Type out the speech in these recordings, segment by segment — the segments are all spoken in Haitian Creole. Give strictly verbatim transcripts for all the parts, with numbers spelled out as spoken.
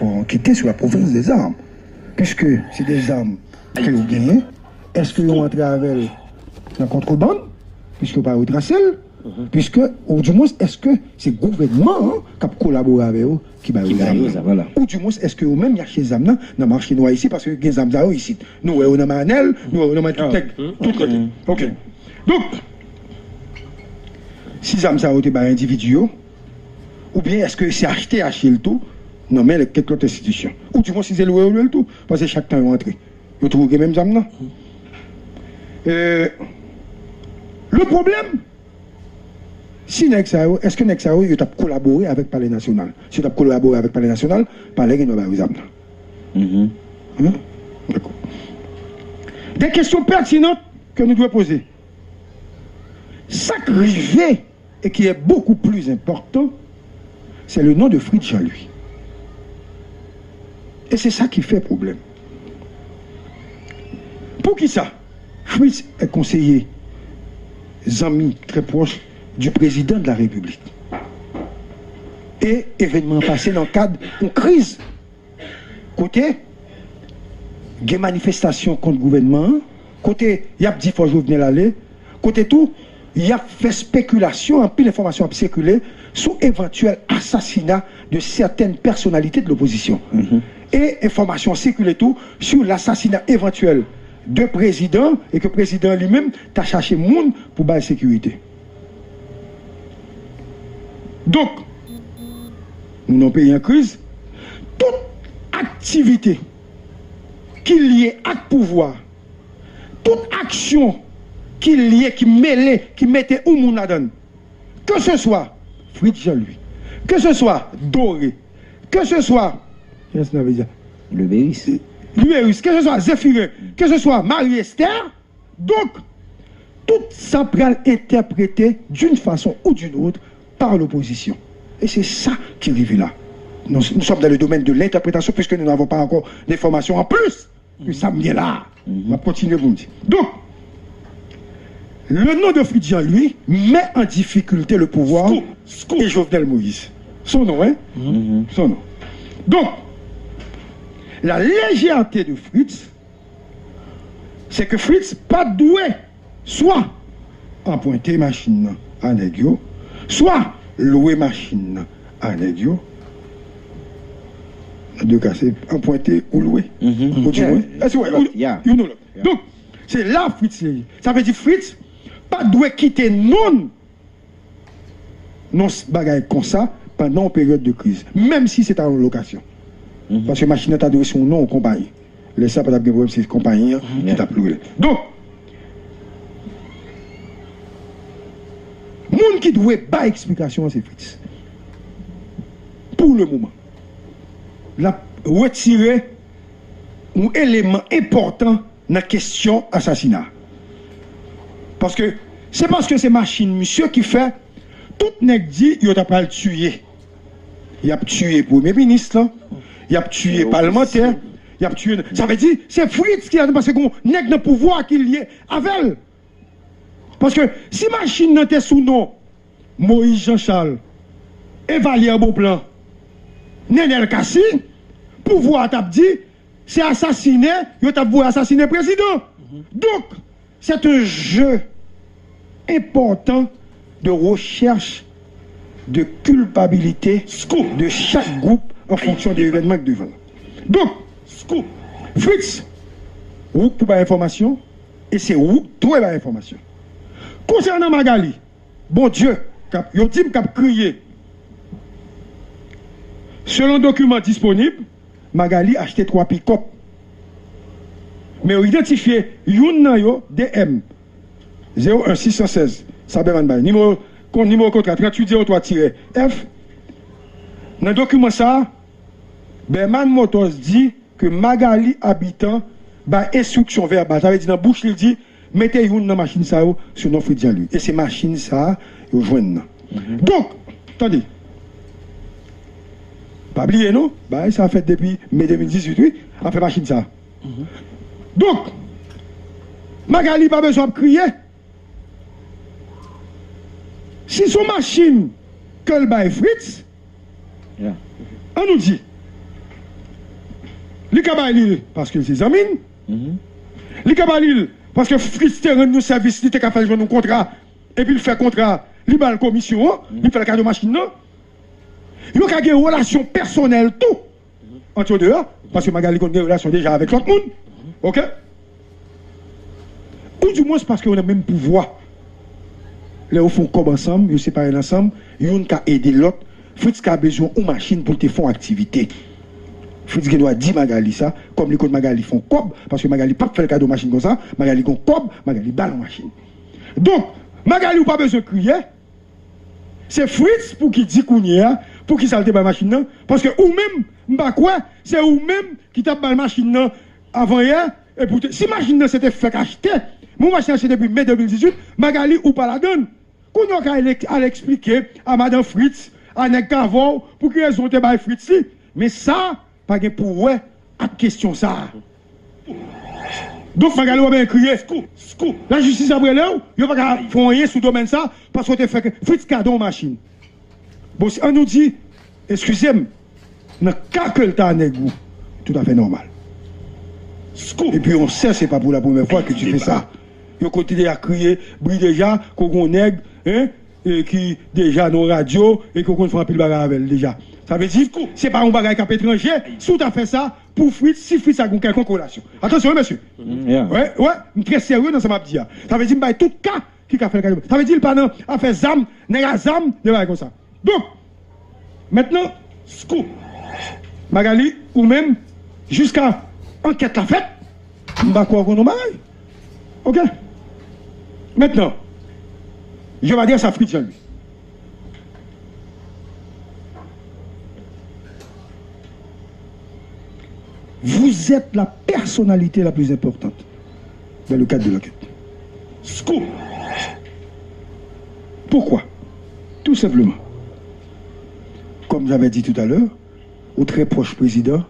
Bon, ki te sou la provenience des armes. Piske se de zam ke yo genyen, èske yo antre avè l nan kontrebann? Piske yo pa retrase l? Piske, ou di mwens, èske se gouvènman an k ap kolabore avè yo ki ba yo zam nan? Ou di mwens, èske yo menm y achte zam nan nan mache nwa isit? Paske gen zam sa yo isit. Nou wè yo nan Manèl, nou wè yo nan men tout nèg, tout kote. Ok. Donk, si zam sa yo te bay endividi yo, oubyen èske se achte, achte l tou nan men kèk lòt enstitisyon? Ou di mwens si se lwe yo lwe l tou? Paske chak tan yo antre, yo toujou gen menm zam nan. Euh, le problème, si nèg sa yo, èske nèg sa yo, yo t ap kolabore avèk Palè Nasyonal? Si yo t ap kolabore avèk Palè Nasyonal, Palè gen dwa ba yo zam nan. Hein? Dakò. Des questions pertinentes que nous devons poser. Sa k rive et qui est beaucoup plus important, c'est le nom de Fritz Jean-Louis. Et c'est ça qui fait problème. Poukisa Fritz est conseiller, zanmi très proche du président de la République? E evènman an pase nan kad yon kriz kote gen manifestasyon kont gouvènman an, kote y ap di fò Jovenel ale, kote tou y ap fè spekilasyon, anpil enfòmasyon ap sikile sou evantyèl asasina de certaines personnalités de l'opposition. E enfòmasyon sikile tou sou lasasina evantyèl de prezidan e ke prezidan an li menm ta chache moun pou bay sekirite. Donk, nou nan yon peyi an kriz, tout aktivite ki lye ak pouvwa, tout aksyon ki lye, ki mele, ki mete yon moun ladan l, ke se swa Fritz Jean-Louis, ke se swa Doré, ke se swa, kiyès nou vle di? Liberis. Liberis, ke se swa Zéphirin, ke se swa Marie Esther, donk, tout sa pral entèprete d'une façon ou d'une autre par l'opposition. Et c'est ça qui rive là. Nous, nous sommes dans le domaine de l'interprétation puisque nous n'avons pas encore d'informations en plus que sa m gen la a. M ap kontinye pou m di. Donk, le nom de Fritz Jean-Louis met en difficulté le pouvoir et Jovenel Moïse. Son non, hein? Son non. Donk, la légèreté de Fritz, se ke Fritz pa t dwe swa anprente machin nan a nèg yo, swa lwe machin nan a nèg yo. Nan de ka, se anprente ou lwe. Ou di mwen, èske w wè, youn ou lòt. Donk, se la Fritz ye. Sa vle di Fritz pa t dwe kite non l nan bagay konsa pandan yon peryòd de kriz, menm si se ta yon lokasyon. Paske machin nan ta dwe sou non yon konpayi. Lè sa pa t ap gen pwoblèm, se konpayi an ki t ap lwe l. Donk, moun ki dwe bay eksplikasyon an se Fritz. Pou le moman, l ap retire yon eleman enpòtan nan kesyon asasina. Paske se paske se machin misye ki fè tout nèg di yo ta pral tiye. Y ap tiye premye minis lan, y ap tiye palmantè, y ap tiye. Sa vle di, se Fritz ki la, paske gon nèg nan pouvwa ki lye avè l. Paske si machin nan te sou non Moïse Jean Charles, Evalière Beauplan, Nenel Cassy, pouvwa a t ap di se asasinen yo t ap voye asasinen prezidan. Donk, c'est un jeu important de recherche de culpabilité de chaque groupe en fonction de l'événement ki devan l. Donk, Fritz, ou k pou bay enfòmasyon, e se ou k dwe bay enfòmasyon. Konsènan Magali, Bondye, k ap, yo di m k ap kriye. Selon dokiman disponib, Magali achte twa pikòp. Men yo idantifye youn nan yo, D M zewo en sis san sèz, sa Berman bay. Nimewo, kon, nimewo kontra tranntuit zewo twa tirè F. Nan dokiman sa a, Berman Motors di ke Magali Habitant bay enstriksyon vèbal. Sa vle di nan bouch li, li di, mete youn nan machin sa yo sou non Fritz Jean Louis. E se machin sa a yo jwenn nan. Donk, tande. Pa bliye non, bagay sa fèt depi me de mil dizuit, wi, afè machin sa. Donk, Magali pa bezwen ap kriye. Si se yon machin ke l bay Fritz, an nou di, Li ka bay li l paske l se zanmi n. Li ka bay li l paske Fritz te rann nou sèvis, li te ka fè l jwenn yon kontra. Epi l fè kontra, li ba l komisyon an, li fè l kado machin nan. Yo ka gen relasyon pèsonèl tou ant yo de a, paske Magali konn gen relasyon deja avèk lòt moun. Oke? Ou dimwens paske yo nan menm pouvwa. Lè yo fè yon kòb ansanm, yo separe l ansanm, youn ka ede lòt. Fritz ka bezwen yon machin pou l te fè yon aktivite. Fritz gen dwa di Magali sa, kòm li konn Magali fè yon kòb, paske Magali p ap fè l kado machin konsa, Magali gen yon kòb, Magali ba l yon machin. Donk, Magali, ou pa bezwen kriye. Se Fritz pou ki di kounye a, pou ki sa l te bay machin nan, paske ou menm, m pa kwè, se ou menm ki t ap bay machin nan avan yè, epi w te, si machin nan se te fèk achte, men machin nan se depi me de mil dizuit, Magali ou pa ladann. Kounye a w ka al, al eksplike a madan Fritz, a nèg k avè w, pou ki rezon w te bay Fritz li. Men sa pa gen pou wè ak kesyon sa a. Donk, Magali w ap kriye. Lajistis ap rele w, yo pa ka fè anyen sou domèn sa, paske w te fè Fritz kado yon machin. Bon, si, an nou di, eskize m, nan ka ke l ta nèg ou, toutafè nòmal. Epi on sè, se pa pou la premyè fwa ke tu fais ça. Yo konn deja kriye, bri deja, ke w gen yon nèg, hein, e ki deja nan radyo, e ke w konn fè anpil bagay avè l deja. Sa vle di, se pa yon bagay k ap etranje, si w ta fè sa, pou Fritz, si Fritz ak yon kèlkonk relasyon. Atansyon, wi, mesye. Wè, wè, m trè serye nan sa m ap di a. Sa vle di, m bay tout ka ki ka fè l kado. Sa vle di, l pa nan afè zam, nèg a zam, de bagay konsa. Donk, mentnan, Magali, ou menm, jiska ankèt la fèt, m pa kwè w konn yon bagay. Oke? Mentnan, je m'adresse à Fritz Jean-Louis. Vous êtes la personnalité la plus importante dans le cadre de l'enquête. Scoop! Pourquoi? Tout simplement. Comme j'avais dit tout à l'heure, ou très proche président,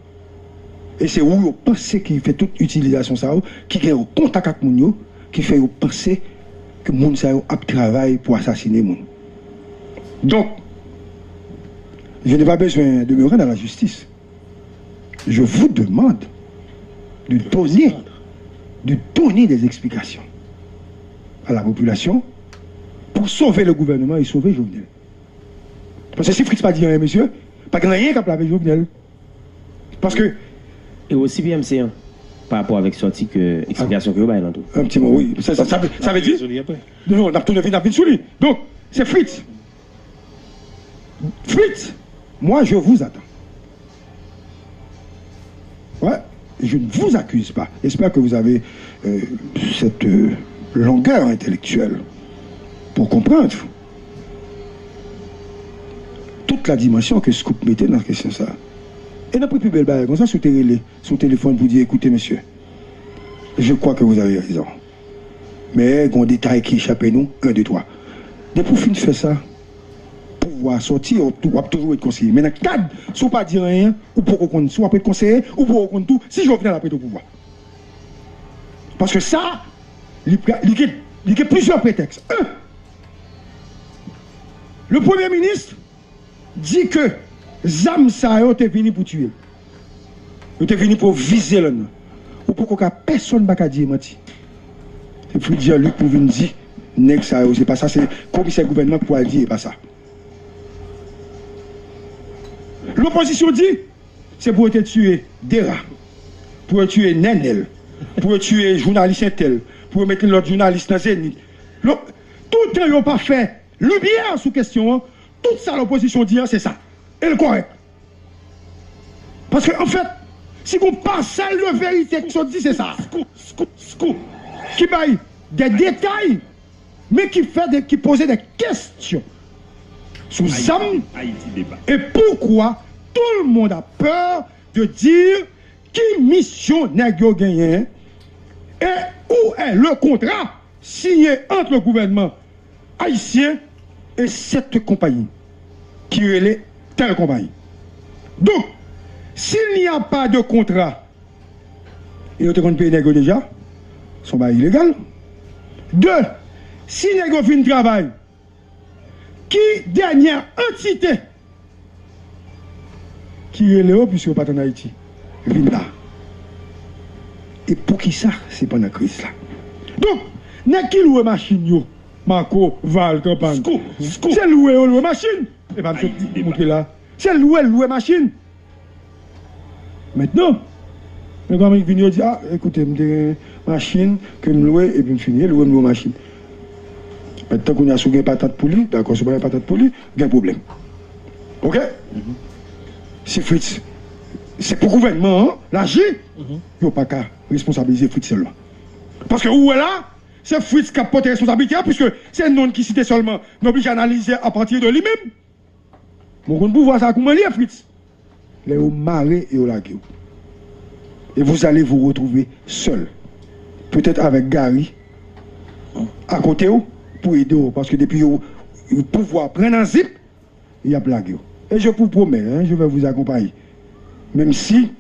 e se ou yo panse ki fè tout itilizasyon sa yo, ki gen yon kontak ak moun yo, ki fè yo panse ke moun sa yo ap travay pou asasine moun. Donk, je n'ai pas besoin de me rendre à la justice. Je vous demande de donner, de donner des explications à la population pour sauver le gouvernement et sauver Jovenel. Paske si Fritz pa di anyen, mesye, pa gen anyen k ap lave Jovenel. Paske E osi P M C an, pa rapò avèk sòti ke, eksplikasyon ke yo bay lan tou. Yon ti mo, wi. Sa, sa, sa vle, sa vle di, non, non, n ap tounen vin, n ap vin sou li. Donk, se Fritz. Fritz, moi, je vous attends. Ouais, je ne vous accuse pas. J'espère que vous avez, euh, cette, euh, longueur intellectuelle pour comprendre toute la dimension que Scoop mete nan kesyon sa. E n ap pi bèl bagay konsa, si w te rele sou telefòn pou di, écoutez, monsieur, je crois que vous avez raison. Men gen yon detay ki echape nou, un, deux, trois. Depi w fin fè sa, pouvwa a sòti, w ap tou-, w ap toujou ret konseye. Men nan kad, si w pa di anyen, ou poko konn. Si w ap ret konseye, ou poko konn tou si Jovenel ap ret o pouvwa. Paske sa, li pra-, li gen, li gen plizyè pretèks. Un, le premye minis di ke zam sa yo te vini pou tiye l. Yo te vini pou yo vize l. Ou poko ka, pèsonn pa ka di e manti. Se Fritz Jean-Luc pou vin di nèg sa yo, se pa sa, se komisè gouvènman ki pou al di e pa sa. Lopozisyon di, se pou yo te tiye Dera, pou yo tiye Nènèl, pou yo tiye jounalis entèl, pou yo mete lòt jounalis nan Zenith. Lo-, toutan yo pa fè limyè sou kesyon an, tout sa lopozisyon di an, se sa. E l kòrèk. Paske, anfèt, si gon pasèl de verite ki sot di, se sa. Ki bay de detay, men ki fè de, ki poze de kesyon sou zam e poukwa tout le monde a peur de dire ki misyon nèg yo genyen e où est le contrat signé entre le gouvernement haïtien et cette compagnie ki rele tèl konpayi. Donk, s'il n'y a pas de contrat, e yo te konn peye nèg yo deja, se yon bagay ilegal. De, si nèg yo vin travay, ki dènyè antite ki rele yo, piske yo pa t ann Ayiti, vin la? E poukisa se pandan kriz la? Donk, nèg ki lwe machin yo, Marco, Val, Kanpany, se lwe yo lwe machin. E pa m sot moutre la. Se lwe l lwe machin. Mentnan, men kòm vin yo di, a, ekoute, m te gen machin ke m lwe epi m fini lwe m lwe machin. Mentnan, kounye a, si w gen patant pou li, dakò, si w pa gen patant pou li, gen pwoblèm. Oke? Si Fritz, se pou gouvènman an l aji, yo pa ka responsabilize Fritz sèlman. Paske ou wè la, se Fritz k ap pote responsablite a, piske se non l ki site sèlman, nou oblije analize apati de li menm. Bon, konn pouvwa sa kouman li ye, Fritz? Lè yo mare e yo lage w. Et vous allez vous retrouver seul. Peut-être avec Gary akote w pou ede w. Paske depi yo, yo pouvwa pran nan zip, y ap lage w. Et je vous promets, hein, je vais vous accompagner. Menm si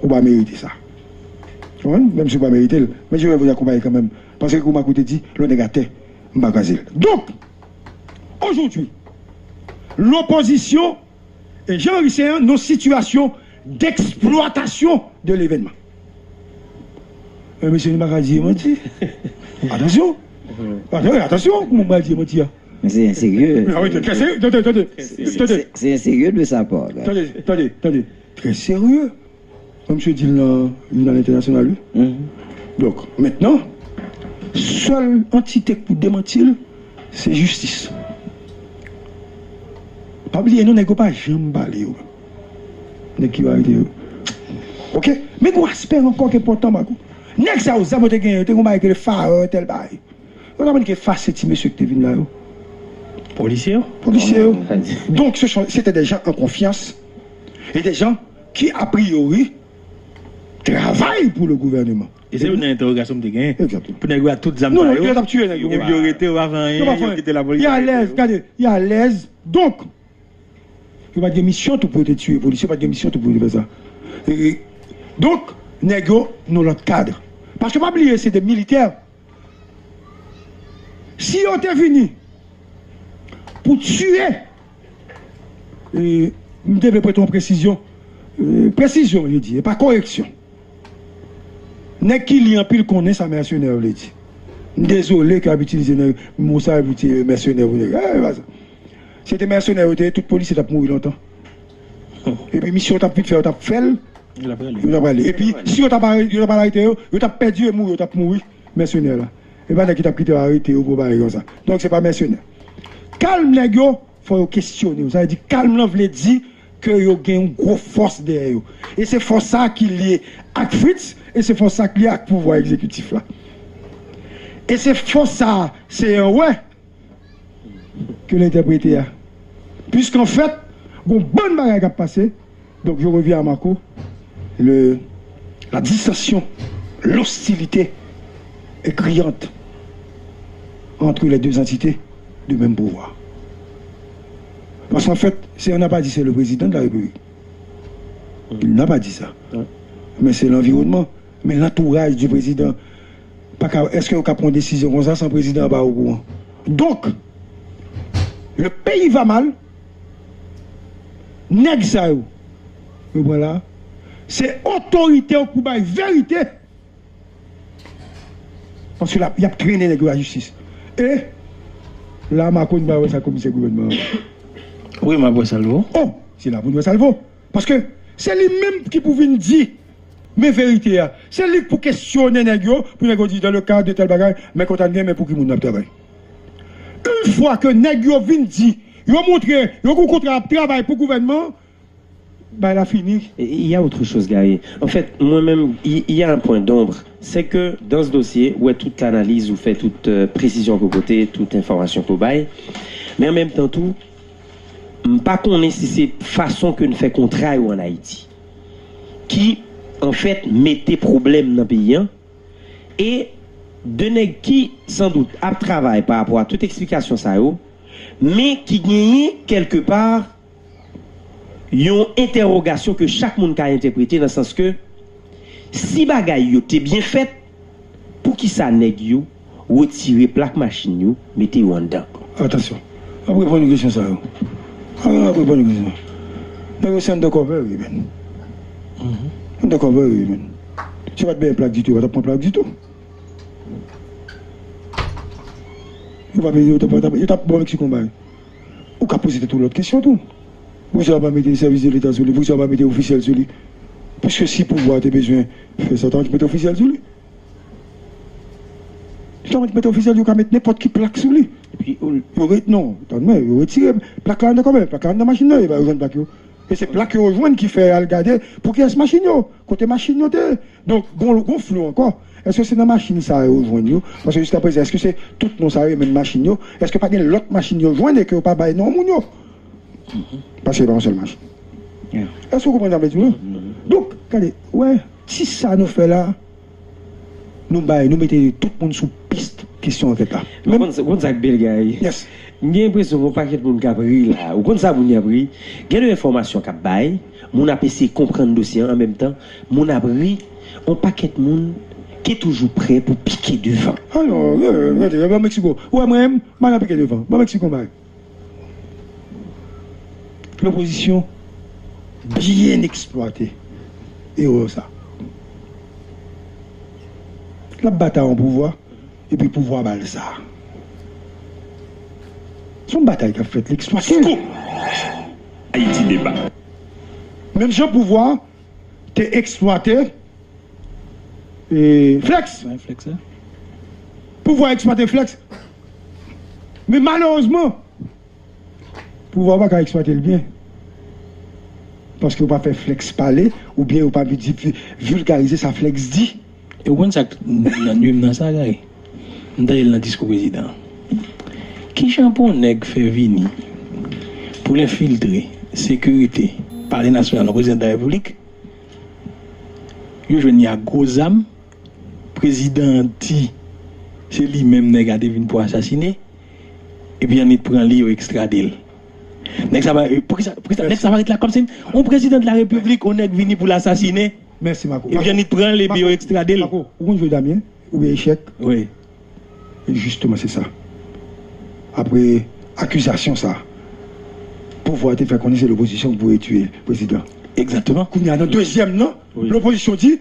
ou pa merite sa. Ou konprann? Menm si ou pa merite l. Men je vais vous accompagner quand même. Paske kouman kote di, lò nèg atè, m pa kraze l. Donk, aujourd'hui, l'opposition e Jean Henry Céant nan sitiyasyon d'exploitation de l'événement. Men mesye, nou pa ka di manti. Atansyon. Atansyon, atansyon, kouman m pral di manti a? Men se enserye. Ah oui, très sérieux. Tande, tande, tande. Se, se, se enserye de sa part. Tande, tande, tande. Très sérieux. Kòm misye di l nan jounal entènasyonal, wi. Donk, mentnan, sèl antite k pou demanti l, se jistis. Pa bliye non, nèg yo pa janm pale yo. Nèg ki yo arete yo. Oke? Men gon aspè ankò ki enpòtan, Marco. Nèg sa yo, zam yo te genyen, yo te gon bagay ki rele Farrer, tèl bagay. Yo t ap ke efase ti mesye ki te vin la yo. Polisye yo? Polisye yo. Donk, se sont, c'était des gens en confiance et des gens qui, a priori, travaillent pour le gouvernement. E se youn nan entèwogasyon m te genyen. Egzakteman. Pou nèg yo a tout zam sa yo. Non, yo t ap tiye nèg yo. Epi yo rete, yo pa fè anyen, yo kite lapolis arete yo. Y alèz, gade, y alèz. Donk, yo pa t gen misyon tou pou yo te tiye polisye, yo pa t gen misyon tou pou yo te fè sa. E, donk, nèg yo nan lòt kad. Paske pa bliye, se de militè. Si yo te vini pou tiye, e, m te vle prete yon presizyon, e, presizyon, je di, e pa koreksyon. Nèg ki li anpil konnen sa mèsenè vle di. M dezole ke y ap itilize mo sa pou tiye mèsenè pou nèg. E, e pa sa. Si se te mèsenè yo te ye, tout polisye t ap mouri lontan. Epi misyon yo t ap vin fè, yo t ap fè l, yo t ap prale. Epi si yo t ap, yo t ap al arete yo, yo t ap pèdi, yo mouri, yo t ap mouri, mèsenè la. E pa nèg ki t ap kite yo arete yo pou bagay konsa. Donk se pa mèsenè. Kalm nèg yo, fò yo kesyone yo. Sa vle di kalm lan vle di ke yo gen yon gwo fòs dèyè yo. E se fòs sa a ki lye ak Fritz, e se fòs sa a ki lye ak pouvwa egzekitif la. E se fòs sa a, se, wè, ke l entèprete a. Puisqu'en fait, gon bann bagay k ap pase. Donc, je reviens à Marco. Le, la dissension, l'hostilité est criante entre les deux entités du même pouvoir. Parce qu'en fait, c'est, on n'a pas dit c'est le président de la République. Il n'a pas dit ça. Mais c'est l'environnement. Men lantouraj di prezidan pa ka, èske yo ka pran desizyon konsa san prezidan an pa okouran? Donk, le pays va mal, nèg sa yo, yo pran la, se otorite yo k pou bay verite, paske l ap, y ap trennen nèg yo lajistis. E la, Marco, n pral wè sa komisè gouvènman an. Wi, m ap wè sa l vo. Oh, se la pou n wè sa l vo. Paske se li menm ki pou vin di, men verite a. Se li k pou kesyone nèg yo, pou nèg yo di, dans le cadre de tel bagay, men kontan gen, men pou ki moun n ap travay. Yon fwa ke nèg yo vin di, yo montre, yo gon kontra ap travay pou gouvènman, bay la fini. Il y a autre chose, Gary. En fait, mwen menm, il y a un point d'ombre. C'est que dans ce dossier, ou wè tout analiz ou fè, tout euh, presizyon ke w pote, tout enfòmasyon ke w bay. Men an menm tan tou, m pa konnen si se fason ke n fè kontra yo ann Ayiti ki, anfèt, mete pwoblèm nan peyi an. E de nèg ki, sandout, ap travay pa rapò a tout eksplikasyon sa yo, men ki genyen, kèlkepa, yon entèwogasyon ke chak moun ka entèprete nan sans ke si bagay yo te byen fèt, poukisa nèg yo retire plak machin yo, mete yo anndan? Atansyon. M ap reponn kesyon sa yo. M ap reponn kesyon. Nèg yo se undercover, wi, men. Undercover, wi, men. Si yo pa t benyen plak ditou, yo pa t ap pran plak ditou. Yo pa benyen, yo t ap, yo t ap, yo t ap bon Meksik yon bagay. Ou ka poze tèt ou lòt kesyon tou. Poukisa yo pa mete sèvis de leta sou li? Poukisa yo pa mete ofisyèl sou li? Piske si pouvwa te bezwen fè sa, yo ta mete ofisyèl sou li. Yo ta mete ofisyèl, yo ka met nenpòt ki plak sou li. Epi, ou Yo re-, non, tann mwen, yo retire plak la anndan kanmenm. Plak la anndan machin nan, e pa yo jwenn plak yo. E se plak yo jwenn ki fè y al gade pou kiyès machin yo, kote machin yo te ye. Donk, gon, gon flou ankò. Èske se nan machin sa yo jwenn yo? Paske jiskaprezan, èske se tout non sa yo, menm machin yo? Èske pa gen lòt machin yo jwenn e ke yo pa bay non moun yo? Paske se pa yon sèl machin. Èske w konprann sa m vle di w la? Donk, gade, wè, ti sa nou fè la, nou bay, nou mete tout moun sou pis kesyon ankèt la. Men ou konn, ou konn sa k bèl, Gary? Yes. M gen enpresyon gen yon pakèt moun k ap ri la. Ou konn sa moun yo ap ri? Gen de enfòmasyon k ap bay, moun ap eseye konprann dosye an, an menm tan, moun ap ri, yon pakèt moun ki toujou prè pou pike devan. Ah non, gade, gade, ban Meksiko. Ou wè mwen menm, m pa nan pike devan. Ban Meksiko bay. Lopozisyon byen eksplwate erè sa. L ap batay yon pouvwa, epi pouvwa ba l sa. Se yon batay k ap fèt, li eksplwate l. Scoop! Haïti Débat. Menm jan pouvwa te eksplwate, e, Flex. Pouvwa eksplwate Flex. Men malerezman, pouvwa pa ka eksplwate l byen. Paske yo pa fè Flex pale, oubyen yo pa vi-, vi-, vilgarize sa Flex di. E ou konn sa k nan, nan, nan sa, Gary? M tande l nan diskou prezidan an. Kijan pou yon nèg fè vini pou l enfiltre sekirite Palè Nasyonal nan prezidan de la Repiblik? Yo jwenn li ak gwo zam, prezidan an di se li menm nèg la te vin pou asasine, epi annik pran li, yo ekstrade l. Nèg sa pa, poukisa, poukisa nèg sa pa ret la kòmsi yon prezidan de la Repiblik, yon nèg vini pou l asasine, Mèsi, Mako. Epi annik pran l, epi yo ekstrade l. Mako, ou konn jwe dam, wi, oubyen echèk? Wi. E jisteman, se sa. Apre akizasyon sa, pouvwa te fè konnen se lopozisyon ki voye tiye prezidan. Egzakteman. Kounye a, nan dezyèm nan, lopozisyon di,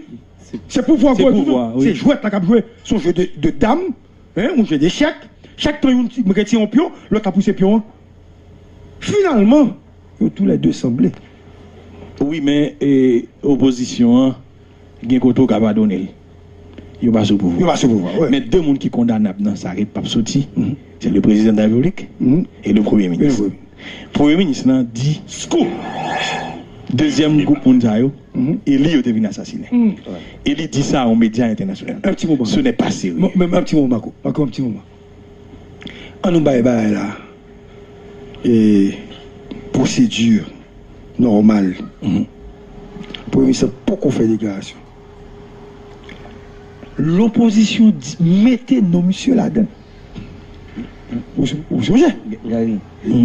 se pouvwa ki voye tou. Se jwèt la k ap jwe. Se yon jwe de, de dam, hein, yon jwe dechèk. Chak tan youn ti-, retire yon pyon, lòt la pouse pyon an. Finalman, yo toulède sanble. Wi, men, e, opozisyon an, gen kote w ka padone l. Yo pa sou pouvwa. Yo pa sou pouvwa, wi. Men de moun ki kondanab nan sa k p ap soti, se le prezidan de la Repiblik e le premye minis. Premye minis lan di, scoop! Dezyèm gwoup moun sa yo, e li yo te vin asasinen. E li di sa a yon medya entènasyonal. Un petit moment. Ce n'est pas sérieux. Bon, men, un petit moment, Mako. Mako, un petit moment. An nou bay bagay la, e, pwosedi nòmal. Premye minis lan poko fè deklarasyon. Lopozisyon di, mete non misye ladan. Ou, ou sonje? Gary.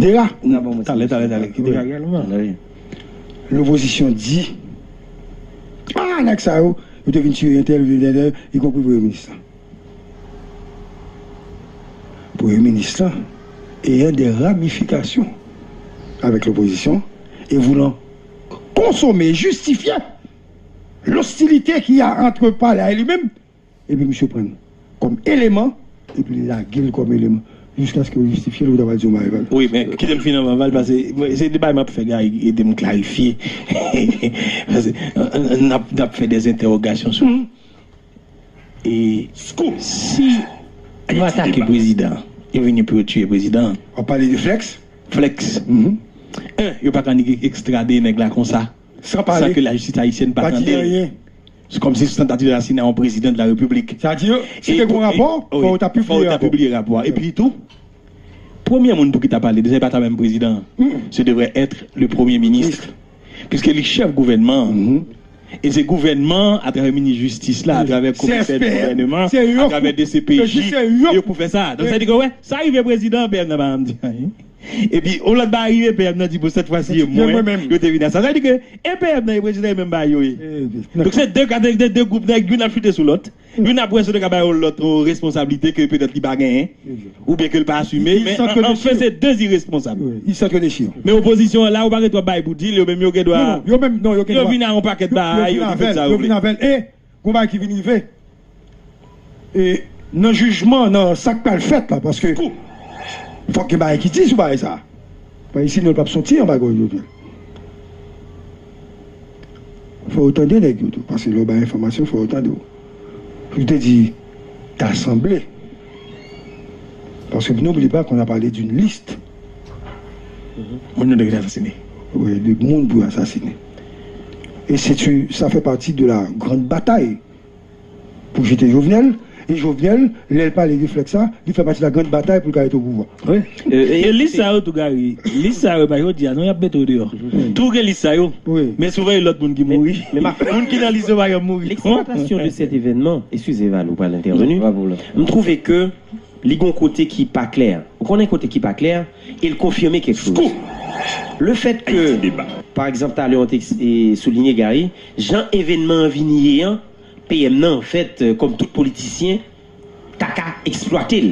Dera. Talè, talè, talè. Gary. Lopozisyon di, ah, nèg sa yo, yo te vin tiye entèl, vin entèl, ikonpri premye minis lan. Premye minis lan, ayant des ramifications avec l'opposition et voulant consommer, justifier l'hostilité qu'il y a entre palais a e li menm, epi misye pran l kòm eleman, epi li lage l kòm eleman, jiskaske yo jistifye l, ou ta pral di yon bagay, Val. Wi, men kite m fin anvan, Val, paske mwen, se de bagay m ap fè, Gary, ede m klarifye. Paske, n, n, n ap, n ap fè des interrogations sou. E si yo atake prezidan, yo vini pou yo tiye prezidan. W ap pale de Flex? Flex. En, yo pa ka annik ekstrade nèg la konsa, san ke lajistis ayisyèn pa tande l. Se kòmsi se tantativ asasina yon prezidan de la repiblik. Sa di, si te gen rapò, fò yo ta pibliye rapò. Epi tou, premye moun pou ki ta pale de sa, e pa ta menm prezidan an. Se devrait être le premye minis. Piske li chèf gouvènman an. E se gouvènman an, atravè minis jistis la, atravè komisè de gouvènman, atravè D C P J, yo pou fè sa. Donk, sa di ke, wè, sa rive prezidan, P M nan pa janm di anyen. Epi, yon lòt bagay rive, P M nan di, bon, cette fois-ci, e mwen, yo te vin a sa. Sa di ke, e P M nan, e prezidan, e menm bagay yo ye. Donk, se de, de, de, de gwoup nèg, youn ap chite sou lòt. Youn ap wè si yo te ka ba yon lòt yon responsablite ke petèt li pa genyen, oubyen ke l pa asime, men an, anfen, se de iresponsab. Men opozisyon an la, ou pa gen twòp bagay pou di l, yo menm yo gen dwa, yo vin a yon pakèt bagay, yo di fè sa yo vle. E Gon bagay ki vin rive. E nan jijman, nan sa k pral fèt la, paske fòk gen bagay ki di sou bagay sa. Paske sinon, l p ap soti anba gòj Jovenel. Fò yo tande nèg yo tou, paske lè w bay enfòmasyon, fò yo tande w. Yo te di, ta sanble. Parce que n'oublie pas qu'on a parlé d'une liste. Moun yo te asasine. Oui, de moun pou asasine. Et c'est, ça fait partie de la grande bataille pour jeter Jovenel. E Jovenel, lè l pale de flèks sa, li fè pati la grande bataille pou l ka rete o pouvwa. E lis sa yo tou, Gary, lis sa yo, pa jodi a non, y ap mete w deyò. Tou gen lis sa yo. Men souveye lòt moun ki mouri. Moun ki nan lis yo pa janm mouri. L'exploitation de cet événement, excusez Val, ou pral entèveni. M twouve ke li gon kote ki pa klè. Ou konnen kote ki pa klè, e l konfime kèk choz. Le fèt ke, pa egzanp, talè w te soulinye, Gary, jan evènman an vin ye an, P M nan, anfèt, kòm tout politisyen, ta ka eksplwate l.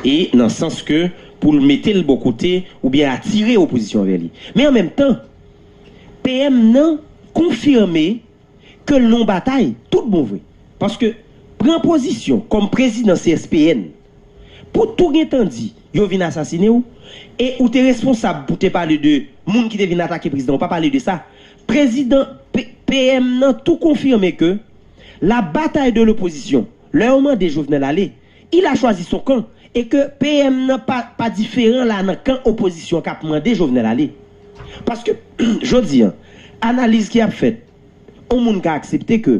E nan sans ke pou l mete l bò kote oubyen atire opozisyon avè li. Men an menm tan, P M nan konfime ke l nan yon batay tout bon vre. Paske pran pozisyon kòm prezidan C S P N pou tou gentan di yo vin asasine w, e ou te responsab pou te pale de moun ki te vin atake prezidan, ou pa pale de sa. Prezidan P M nan tou konfime ke la bataille de l'opposition, lè yo mande Jovenel ale, il a choisi son camp, e ke P M nan pa, pa diferan la nan kan opozisyon k ap mande Jovenel ale. Paske, jodi a, analiz ki ap fèt, yon moun ka aksepte ke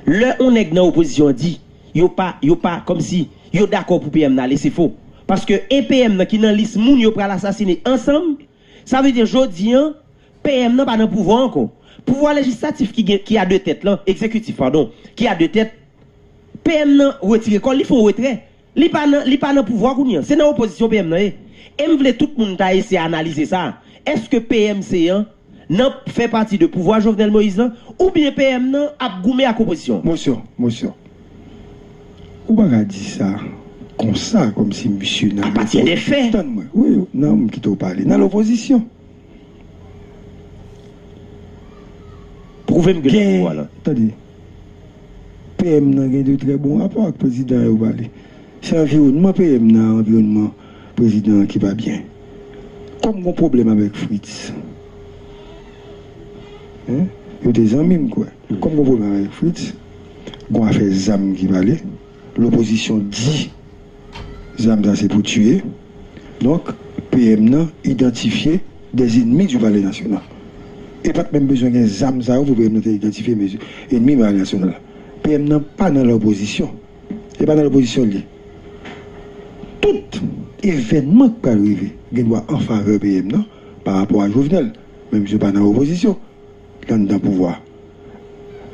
lè yon nèg nan opozisyon an di yo pa, yo pa, kòmsi yo dakò pou P M nan ale, se fo. Paske e P M nan ki nan lis moun yo pral asasine ansanm, sa vle di jodi a, P M nan pa nan pouvwa ankò. Pouvwa lejislatif ki gen, ki a de tèt lan, egzekitif, padon, ki a de tèt, P M nan retire kò l, li fè yon retrè. Li pa nan, li pa nan pouvwa kounye a. Se nan opozisyon P M nan ye. E m vle tout moun ta eseye analize sa. Èske P M se an nan fè pati de pouvwa Jovenel Moïse lan, oubyen P M nan ap goumen ak opozisyon? Mosyon, mosyon. Ou pa ka di sa konsa, kòmsi misye nan... Apati de fè. Tann mwen. Wi, non, m kite w pale. Nan lopozisyon. Pwouve m ke nan pouvwa lan. Tande. P M nan gen de trè bon rapò ak prezidan yo pale. Se anviwònman P M nan, anviwònman prezidan an ki pa byen. Kòm gon pwoblèm avèk Fritz. Hein? Yo te zanmi m kwè. Kòm gon pwoblèm avèk Fritz, gon afè zam ki pale. Lopozisyon di zam sa se pou tiye. Donk, P M nan idantifye des ennemis du Palais National. E pa t menm bezwen gen zam sa yo pou P M nan te idantifye enmi Palais National. P M nan pa nan lopozisyon. E pa nan lopozisyon li ye. Tout evènman k pral rive gen dwa an favè P M nan pa rapò a Jovenel. Men misye pa nan opozisyon. Li anndan pouvwa.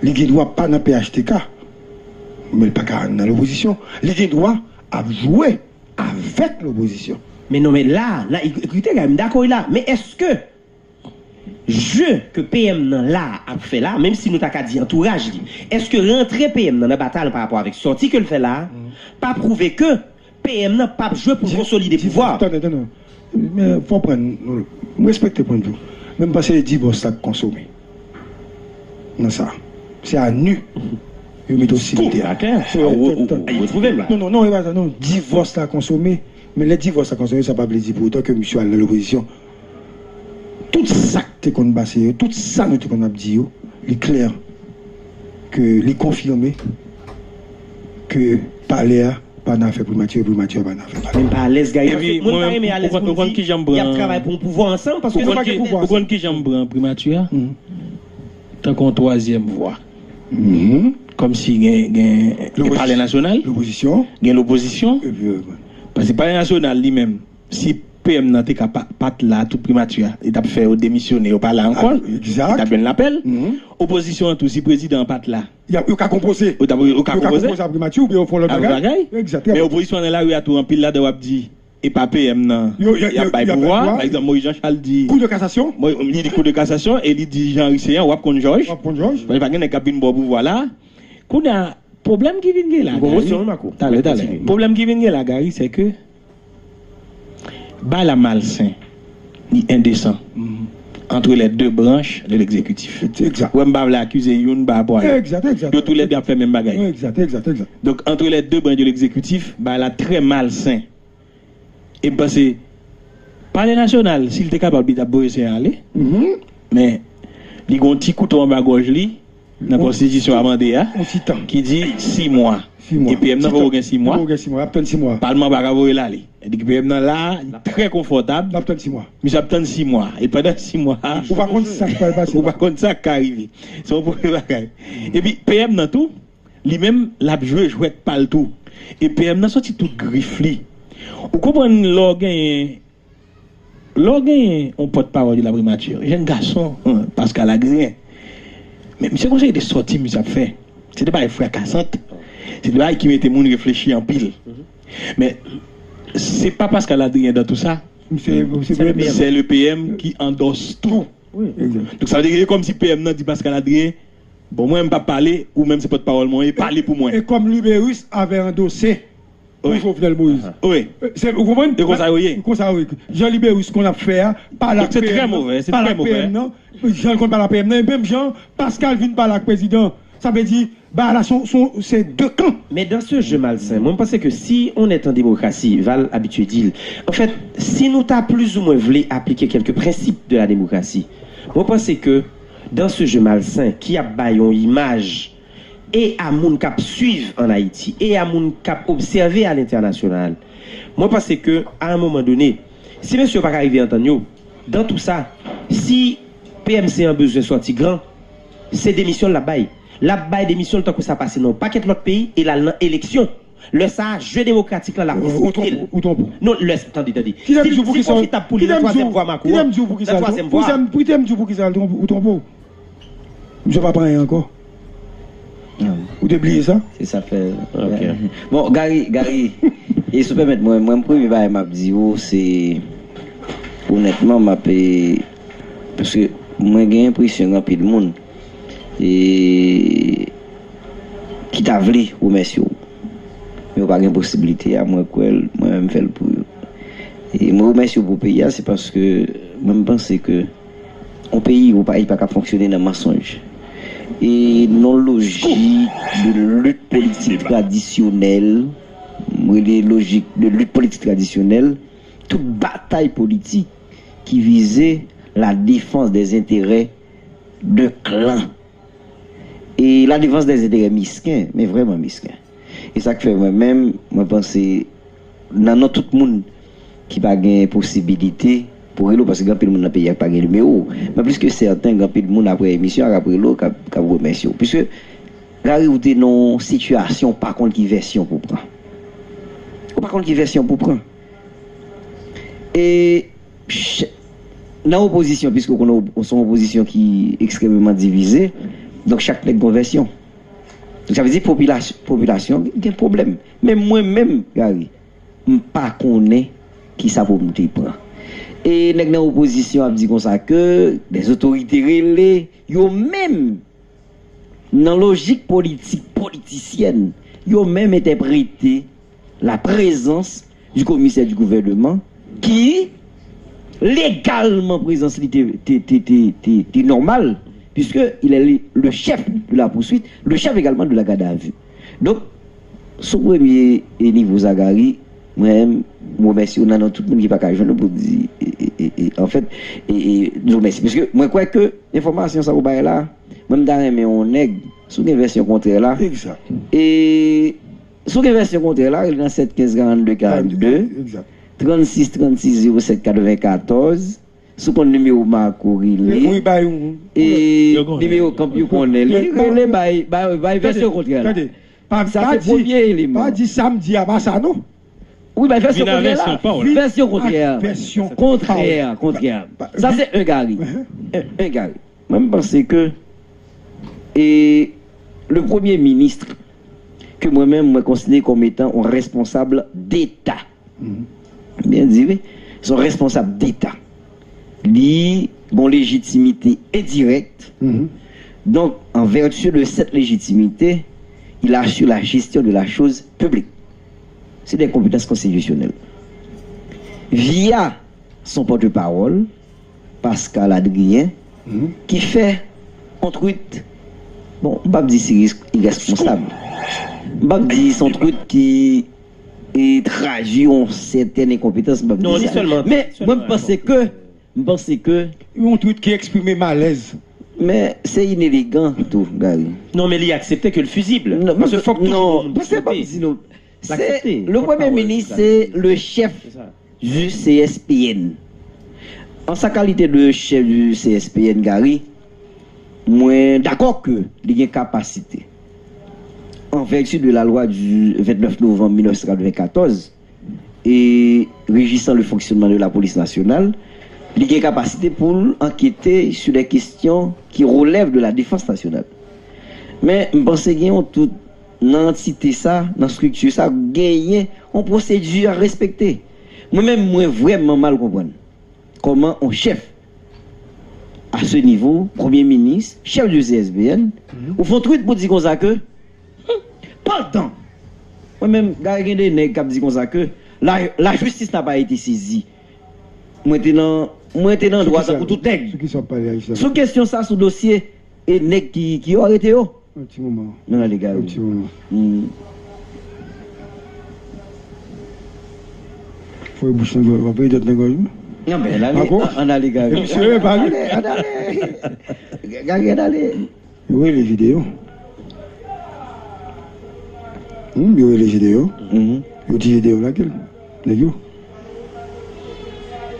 Li gen dwa pa nan P H T K, men li pa ka nan lopozisyon. Li gen dwa ap jwe avèk lopozisyon. Men non, men la, la, ekoute, m dakò la, men èske je ke P M nan la ap fè la, menm si nou ta ka di antouraj li, èske rantre P M nan nan batay la pa rapò avèk sòti ke l fè la, pa pwouve ke P M nan p ap jwe pou l konsolide pouvwa a. Tande, tande. Men fò pran, m respekte pwennvi w. Men m panse se divòs la k konsome nan sa. Se a nu yo mete w simetè. Non, non, non, e pa sa, non. Divòs la konsome. Men lè divòs la konsome, sa pa vle di pou otan ke misye al nan lopozisyon. Tout sa k te konn pase yo, tout sa nou te konn ap di yo, li klè ke li konfime ke palè a pa nan afè primati, e primati a pa nan afè palè. Men m pa alèz, Gary, paske moun pa renmen alèz pou l di y ap travay pou yon pouvwa ansanm, paske nou pa gen pouvwa ansanm. Ou konn kijan m pran primati a? Tankou yon twazyèm vwa. Kòmsi gen, gen, gen Palè Nasyonal, gen lopozisyon. Paske Palè Nasyonal li menm, si P M nan te ka pa, pa t la, tout primati a, li t ap fè yo demisyone, yo pa la ankò, li t ap jwenn lapèl. Opozisyon an tou, si prezidan an pa t la, yo ka konpoze. Yo ka konpoze a primati oubyen yo fè yon lòt bagay. Men opozisyon an nan lari a tou, anpil ladan w ap di, e pa P M nan y ap bay pouvwa. Pa egzanp, Moïse Jean Charles di, li di Kou de kasasyon e li di Jean Henry Céant, w ap konn jòj. Paske pa gen nèg k ap vin ba w pouvwa la. Kounye a, pwoblèm ki vin gen la, Gary, talè, talè. Pwoblèm ki vin gen la, Gary, se ke bagay la malsen, li endesan. entre les deux branches de l'exécutif. Egzat. Wè, m pa vle akize youn pa rapò a lòt. Egzat, egzat. Yo tou lè de ap fè menm bagay. Egzat, egzat, egzat. Donk, entre les deux branches de l'exécutif, bagay la trè malsen. E m panse, Palè Nasyonal, si l te kapab, li t ap voye Sen an ale. Men, li gon ti kouto anba gòj li, nan konstitisyon amande a, ki di sis mwa. E P M nan poko gen sis mwa. Palman an pa ka voye l ale. Epi P M nan la, li trè konfòtab. Misye ap tann sis mwa. E pandan sis mwa, ou pa konn sa k pral pase. Ou pa konn sa k ka rive. Se yon premye bagay. Epi P M nan tou, li menm, l ap jwe jwèt pa l tou. E P M nan soti tout grif li. Ou konprann lè w genyen Lè w genyen yon pòtpawòl de la primati, jèn gason, Pascal Adrien. Men misye gon seri de sòti misye ap fè. Se de bagay frakasant. Se de bagay ki mete moun reflechi anpil. Men se pa Pascal Adrien dans tout ça. Se le P M ki andòs tou. Donk sa vle di ke se kòmsi P M nan di Pascal Adrien, bon, mwen m p ap pale, ou menm se pòtpawòl mwen ye, pale pou mwen. E kòm Liberus avè andose pou Jovenel Moïse. Wi. Se, ou konprann? E konsa yo ye. Konsa yo ye. Jan Liberus konn ap fè a, pale ak P M nan, pale ak P M nan, jan l konn pale ak P M nan, e menm jan Pascal vin pale ak prezidan. Sa vle di, bagay la se, se, se de kan. Mais dans ce jeu malsain, mwen m panse ke si on est en démocratie, Val abitye di l, en fait, si nou ta plizoumwen vle aplike quelques principes de la démocratie, mwen panse ke dans ce jeu malsain ki ap bay yon imaj e a moun k ap swiv ann Ayiti, e a moun k ap obsève a lentènasyonal. Mwen panse ke, a yon moman done, si mesye yo pa ka rive antann yo, dans tout ça, si P M C an bezwen sòti gran, se demisyon l ap bay. L ap bay demisyon l tankou sa pase nan yon pakèt lòt peyi e l al nan eleksyon. Lè sa a, je demokratik la, l ap respekte l. Ou twonpe w. Non, lè, tande, tande. Si l pwofitab pou li nan twazyèm vwa Macron, nan twazyèm vwa. Kite m di w poukisa ou twonpe w. Misye pa pran anyen ankò. Ou te bliye sa? Se sa k fè. Bon, Gary, Gary, e si w pèmèt mwen, mwen, premye bagay m ap di w, se, onètman, m ap, e, paske mwen gen enpresyon gen anpil moun, e, ki ta vle remèsye w. Men yo pa gen posiblite a, mwen kwè l, mwen menm m fè l pou yo. E mwen remèsye w pou peyi a, se paske mwen m panse ke yon peyi ou pa, li pa ka fonksyone nan mansonj. E nan lojik de lit politik tradisyonèl, m rele lojik de lit politik tradisyonèl, tout batay politik ki vize la défense des intérêts de klan. E la défense des intérêts misken, men vrèman misken. E sa k fè mwen menm, mwen panse, nan non tout moun ki pa gen posibilite pou rele w, paske gen anpil moun nan peyi a ki pa gen nimewo w. Men plis ke sèten, gen anpil moun apre emisyon an k ap rele w, k ap, k ap remèsye w. Piske, Gary, ou te nan yon sitiyasyon, ou pa konn ki vèsyon pou pran. Ou pa konn ki vèsyon pou pran. E ch-, nan opozisyon, piske w konnen w se yon opozisyon ki ekstrèmeman divize, donk chak nèg gon vèsyon. Donk sa vle di popilas-, popilasyon gen pwoblèm. Men mwen menm, Gary, m pa konnen kisa pou m te pran. E nèg nan opozisyon ap di konsa ke dèzotorite rele, yo menm, nan lojik politik politisyèn, yo menm entèprete la présence du commissaire du gouvernement ki, légalman, prezans li te, te, te, te, te, te nòmal, puisque il est le, le chef de la poursuite, le chef également de la garde à vue. Donk, sou premye, e, nivo sa, Gary, mwen menm, m remèsye w nan non tout moun ki pa ka jwenn ou pou di, e, e, e, e, anfèt, e, e, nou remèsye. Piske mwen kwè ke enfòmasyon sa ou bay la, mwen m ta renmen yon nèg, si w gen vèsyon kontrè la, e, si w gen vèsyon kontrè la, rele nan sèt kenz karannde karannde, trannsis trannsis zewo sèt katrevenkatòz, si w konn nimewo Marco rele, e nimewo Kanp yo konnen li, rele bay, bay, bay vèsyon kontrè la. Sa se premye eleman. Pa di sa m di a pa sa non. Wi, bay vèsyon kontrè la. Vèsyon kontrè. Kontrè, kontrè. Sa se en Gary. En, en Gary. Mwen, m panse ke, e, le premye minis ke mwen menm, mwen konsidere kòm etan yon responsab deta. Byen di, wi. Se yon responsab deta. Li gon lejitimite endirèk. Donk, en vertu de cette légitimité, il assure la gestion de la chose publique. C'est des compétences constitutionnelles. Via son porte-parole, Pascal Adrien, ki fè yon tweet, bon, m p ap di si iresponsab. M p ap di se yon tweet ki e tradui yon sètèn enkonpetans, m p ap di sa. Men, mwen, m panse ke, m panse ke yon tweet ki eksprime malèz. Men se inelegan tou, Gary. Non, men li aksepte ke l fizib. Non, paske fòk toujou gen yon moun ki sante. L aksepte. Le premye minis se le chèf du C S P N. An sa kalite de chèf du C S P N, Gary, mwen dakò ke li gen kapasite, an vèti de la lwa du vennèf novanm mil nèf san katrevenkatòz, e rejisan le fonctionnement de la police nationale, li gen kapasite pou l ankete sur des questions qui relèvent de la défense nationale. Men, m panse gen yon tout nan antite sa, nan estrikti sa, genyen yon pwosedi a respekte. Mwen menm, mwen vrèman mal konprann kòman yon chèf a se nivo, premye minis, chèf de C S P N, ou fè yon tweet pou di konsa ke, hmm, pandan, mwen menm, Gary, gen de nèg k ap di konsa ke la, la justice n'a pas été saisie. Mwen te nan, mwen te nan dwa tankou tout nèg. Sou ki sa w ap pale a, Islam? Sou kesyon sa, sou dosye e nèg ki, ki yo arete yo. Yon ti moman. Ann ale, Gary. Yon ti moman. Hmm. Fòy bouch nan gòj, w ap peye dèt nan gòj ou? Non, men, ann ale, ann ale, Gary. Misye, ann ale, ann ale. Gary, ann ale. Yo rele Jedeyon. Hmm, yo rele Jedeyon. Yo di Jedeyon lage l. Nèg yo.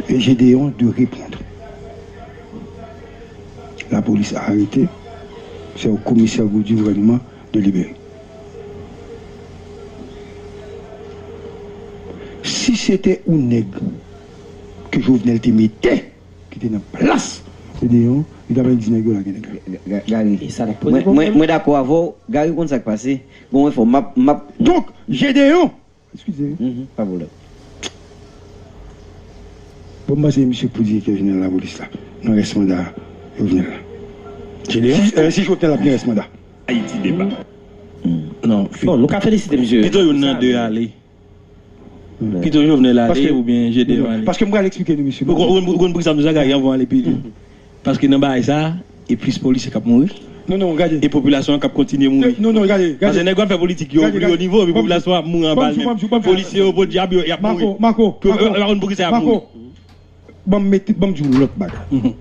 E Jedeyon dwe reponn. Lapolis arete, se yon komisè di gouvènman delibere. Si se te yon nèg ke Jovenel te mete, ki te nan plas Jedeyon, li ta pral di nèg yo lage nèg la. Ga-, Ga-, Gary, mwen, mwen, mwen dakò avè w. Gary, ou konn sa k pase? Bon, enfo, m ap, m ap... Donk, Jedeyon, eskize. Mhm, pa pwoblèm. Bon, m panse misye pou direktè jeneral lapolis la, nan rès manda Jovenel la. Jedeyon? Si, eh, si Jovenel ap gen rès manda. Ayiti deba. Non, bon, nou ka felisite misye. Pito youn nan de ale. Pito Jovenel ale oubyen Jedeyon ale. Paske m pral eksplike nou, mesye. Ou konn, ou konn, ou konn poukisa m di sa, Gary, anvan w ale pi lwen? Paske nan bagay sa, e plis polisye k ap mouri. Non, non, gade. E popilasyon an k ap kontinye mouri. Non, non, gade, gade. Paske nèg yo ap fè politik yo, yo nivo, epi popilasyon an ap mouri anba l menm. Polisye yo, podyab yo, y ap mouri. Marco, Marco, Marco. Yo pa konn poukisa y ap mouri. Ban m mete, ban m di w lòt bagay.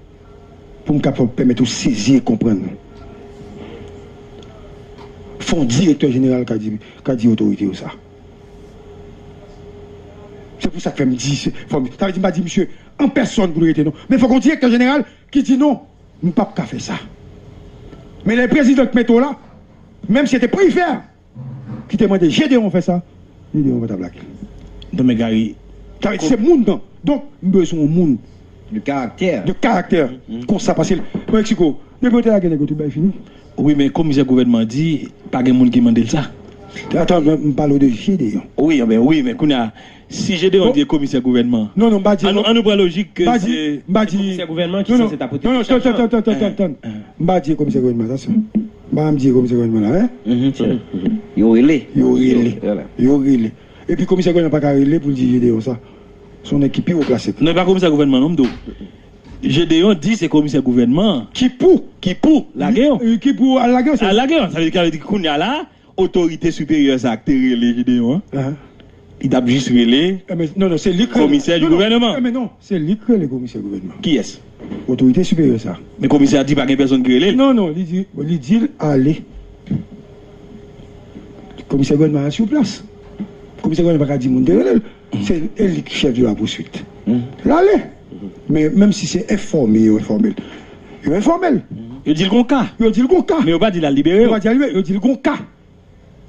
Pou m kapab pèmèt ou sezi e konprann. Fò yon direktè jeneral ka di, ka di otorite yo sa. Se pou sa k fè m di, se, fò m, sa vle di m pa di misye an pèsòn pou l rete, non. Men fòk yon direktè jeneral ki di, "Non, m p ap ka fè sa." Men lè prezidan k mete w la, menm si se te prefè, ki te mande Jedeyon fè sa, Jedeyon pa t ap lage l. Non, men Gary, sa vle di se moun nan. Donk, m bezwen yon moun de karaktè. De karaktè. Konsa, paske, mwen, Meksiko, depi yo te lage nèg yo, tout bagay fini. Wi, men komisè gouvènman an di, pa gen moun ki mande l sa. Atan, m, m pale w de Jedeyon. Wi, anben, wi, men kounye a, si Jedeyon di e komisè gouvènman. Non, non, m pa di. Ann nou, ann nou pran lojik ke se komisè gouvènman ki sanse ta pote chaj lan. Non, non, non, non, non, non, non, non. M pa di e komisè gouvènman, atansyon. M pa janm di e komisè gouvènman la, en? Yo rele. Yo rele. Yo rele. Epi komisè gouvènman pa ka rele pou l di Jedeyon sa. Se yon nèg ki pi wo plase. Non, e pa komisè gouvènman, non, m di w. Jedeyon di se komisè gouvènman an. Ki pou? Ki pou lage yo. Ki pou al lage yo, se... Al lage yo. Sa vle di, sa vle di kounye a la, otorite siperyè sa a ki te rele Jedeyon an, li t ap jis rele komisè di gouvènman. Enben, non, non, se li k rele. Komisè di gouvènman. Enben, non, se li k rele komisè gouvènman. Kiyès? Otorite siperyè sa a. Men komisè a di pa gen pèsonn ki rele l. Non, non, li di, li di l ale. Komisè gouvènman an sou plas. Komisè gouvènman pa ka di moun te rele l. Se, e li ki chèf de la pouswit. L ale. Men menm si se enfòme yo enfòme l, yo enfòme l. Yo di l gon ka. Yo di l gon ka. Men yo pa di l al libere yo. Yo pa di al libere, yo di l gon ka.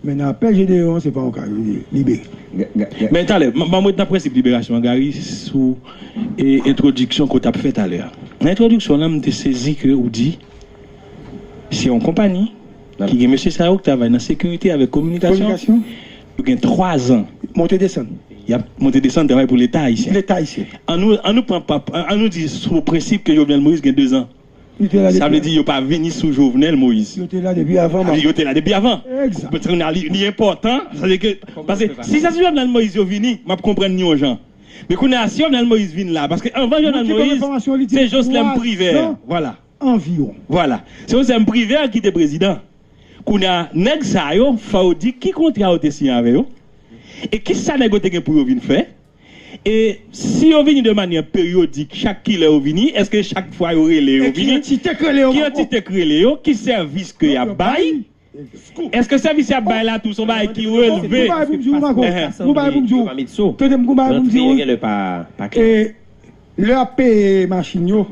Men nan apèl Jedeyon an, se pa yon ka, yo di libere. Men talè, m, m ap ret nan prensip liberasyon an, Gary, sou, e, entwodiksyon ke w t ap fè talè a. Nan entwodiksyon w lan, m te sezi ke ou di, se yon konpayi ki gen mesye sa yo ki travay nan sekirite avèk kominikasyon. Kominikasyon. Yo gen twa zan. Monte desann. Y ap monte desann travay pou Leta ayisyen. Leta ayisyen. Ann nou, ann nou pran pa, ann nou di sou prensip ke Jovenel Moïse gen de zan. Li te la depi avan. Sa vle di yo pa vini sou Jovenel Moïse. Yo te la depi avan. Yo te la depi avan. Egzak. Paske li, li enpòtan, sa vle di ke, paske si se sou Jovenel Moïse yo vini, m ap konprann li yon jan. Men kounye a, si Jovenel Moïse vin la, paske anvan Jovenel Moïse, se Joslèm Privè. Vwala. Anviwon. Vwala. Se Joslèm Privè ki te prezidan. Kounye a, nèg sa yo, fò yo di ki kontra yo te siyen avè yo. E kisa nèg yo te gen pou yo vin fè? E si yo vini de manyè peryodik, chak kilè yo vini, èske chak fwa yo rele yo vini? Ki antite k rele yo? Ki antite k rele yo? Ki sèvis ke y ap bay? Èske sèvis y ap bay la tou se yon bagay ki relve? Gon bagay pou m di w, Marco. Gon bagay pou m di w. Tande m, gon bagay pou m di w. E lè y ap peye machin yo,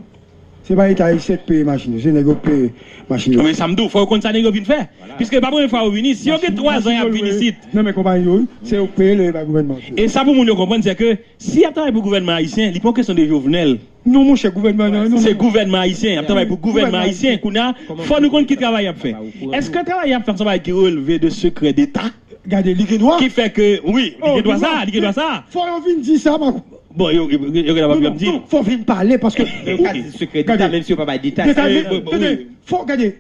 se pa Leta ayisyen k peye machin yo, se nèg yo k peye machin yo. Men sa m di w, fò yo konn sa nèg yo vin fè. Piske pa premye fwa yo vini, si yo gen twa zan y ap vin isit. Nan men konpayi yo, wi. Se yo k peye, lè yo bay gouvènman yo. E sa pou moun yo konprann, se ke si y ap travay pou gouvènman ayisyen, li pa yon kesyon de Jovenel. Non, monchè, gouvènman nan, non, se gouvènman ayisyen, y ap travay pou gouvènman ayisyen. Kounye a, fò nou konn ki travay y ap fè. Èske travay y ap fè se yon bagay ki relve de sekrè deta? Gade, li gen dwa. Ki fè ke, wi, li gen dwa sa, li gen dwa sa. Fò yo vin di sa, Marco. Bon, yo, yo, yo, yo gen dwa pa di. Non, fò vin pale, paske yo ka di sekrè deta, menm si yo pa bay detay. Deta, men, tande, fò, gade,